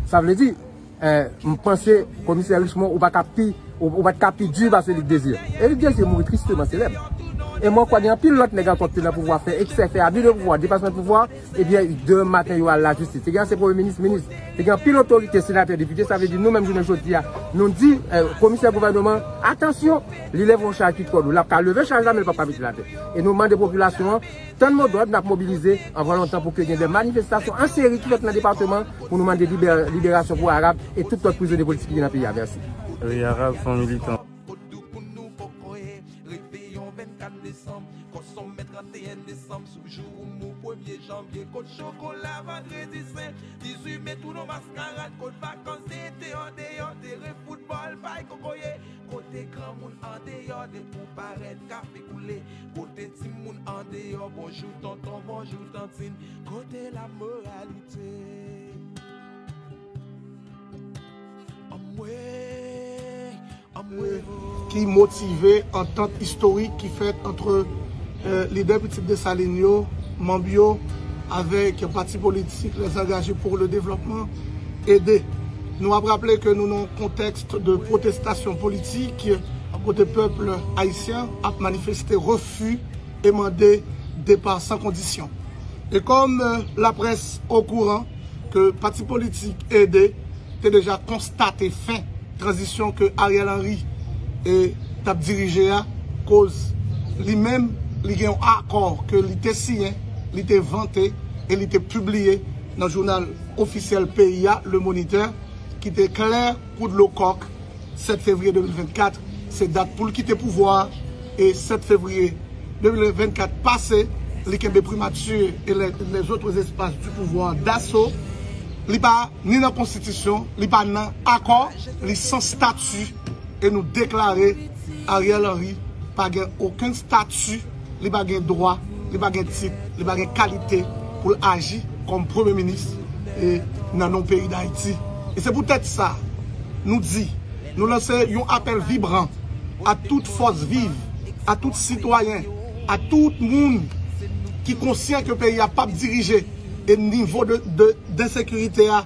Sa vle di, eh, m panse, komisè Richemond, ou pa ka pi, ou, ou pa t ka pi di pase Luc Désir. E Luc Désir mouri tristeman selèb. E mwen kwè gen anpil lòt nèg ankò ki te nan pouvwa, fè eksè, fè abi de pouvwa, depasman de pouvwa, ebyen, demen maten yo al lajistis. Te gen ansyen premye minis, minis, te gen anpil otorite, senatè, depite, sa vle di nou menm jounen jodi a, nou di, eh, komisè gouvènman, atansyon, li leve yon chaj ki twò lou. L ap ka leve chaj la, men l p ap ka mete l atè. E nou mande popilasyon an, tann modòd, n ap mobilize anvan lontan pou ke gen de manifestasyon an seri ki fèt nan depatman pou nou mande libè-, liberasyon pou Arab e tout lòt prizonye politik ki gen nan peyi a. Mèsi. Ray Arab, fon militan. Kot Doukoun nou poko ye, reveyon vennkat desanm, kòsonmè tranteyen desanm, sou jou oumou premye janvye, kot chokola vandredi sen, dizuit me tou nan maskarad, kot vakans ete andeyò, teren foutbòl, bay kokoye, kote granmoun andeyò, depi w parèt, kafe koule, kote timoun andeyò, bonjou tonton, bonjou tantin, kote lamoralite. Anmwe, anmwe. Ki motive antant istorik ki fèt ant, eh, lidè Pitit Desalin yo, manm yo, avèk pati politik Les Engagés pour le Développement, ede. Nou ap raple ke nou nan yon kontèks de pwotestasyon politik kote pèp ayisyen ap manifeste refi e mande depa san kondisyon. E kòm, eh, laprès okouran ke pati politik ede te deja konstate fen tranzisyon ke Ariel Henry, eh, t ap dirije a, koz li menm, li gen yon akò ke li te siyen, li te vante e li te pibliye nan jounal ofisyèl peyi a, Le Moniteur, ki te klè kou dlo kòk, sèt fevriye de mil vennkat, se dat pou l kite pouvwa a, e sèt fevriye de mil vennkat pase, li kenbe primati e les, les autres espaces du pouvoir d'assaut. Li pa ni nan konstitisyon, li pa nan akò, li san stati, e nou deklare Ariel Henry pa gen okenn stati, li pa gen dwa, li pa gen tit, li pa gen kalite pou l aji kòm premye minis, e, nan non peyi Dayiti. E se poutèt sa, nou di, nou lanse yon apèl vibran a tout fòs viv, a tout sitwayen, a tout moun ki konsyan ke peyi a p ap dirije e nivo de, de, densekirite a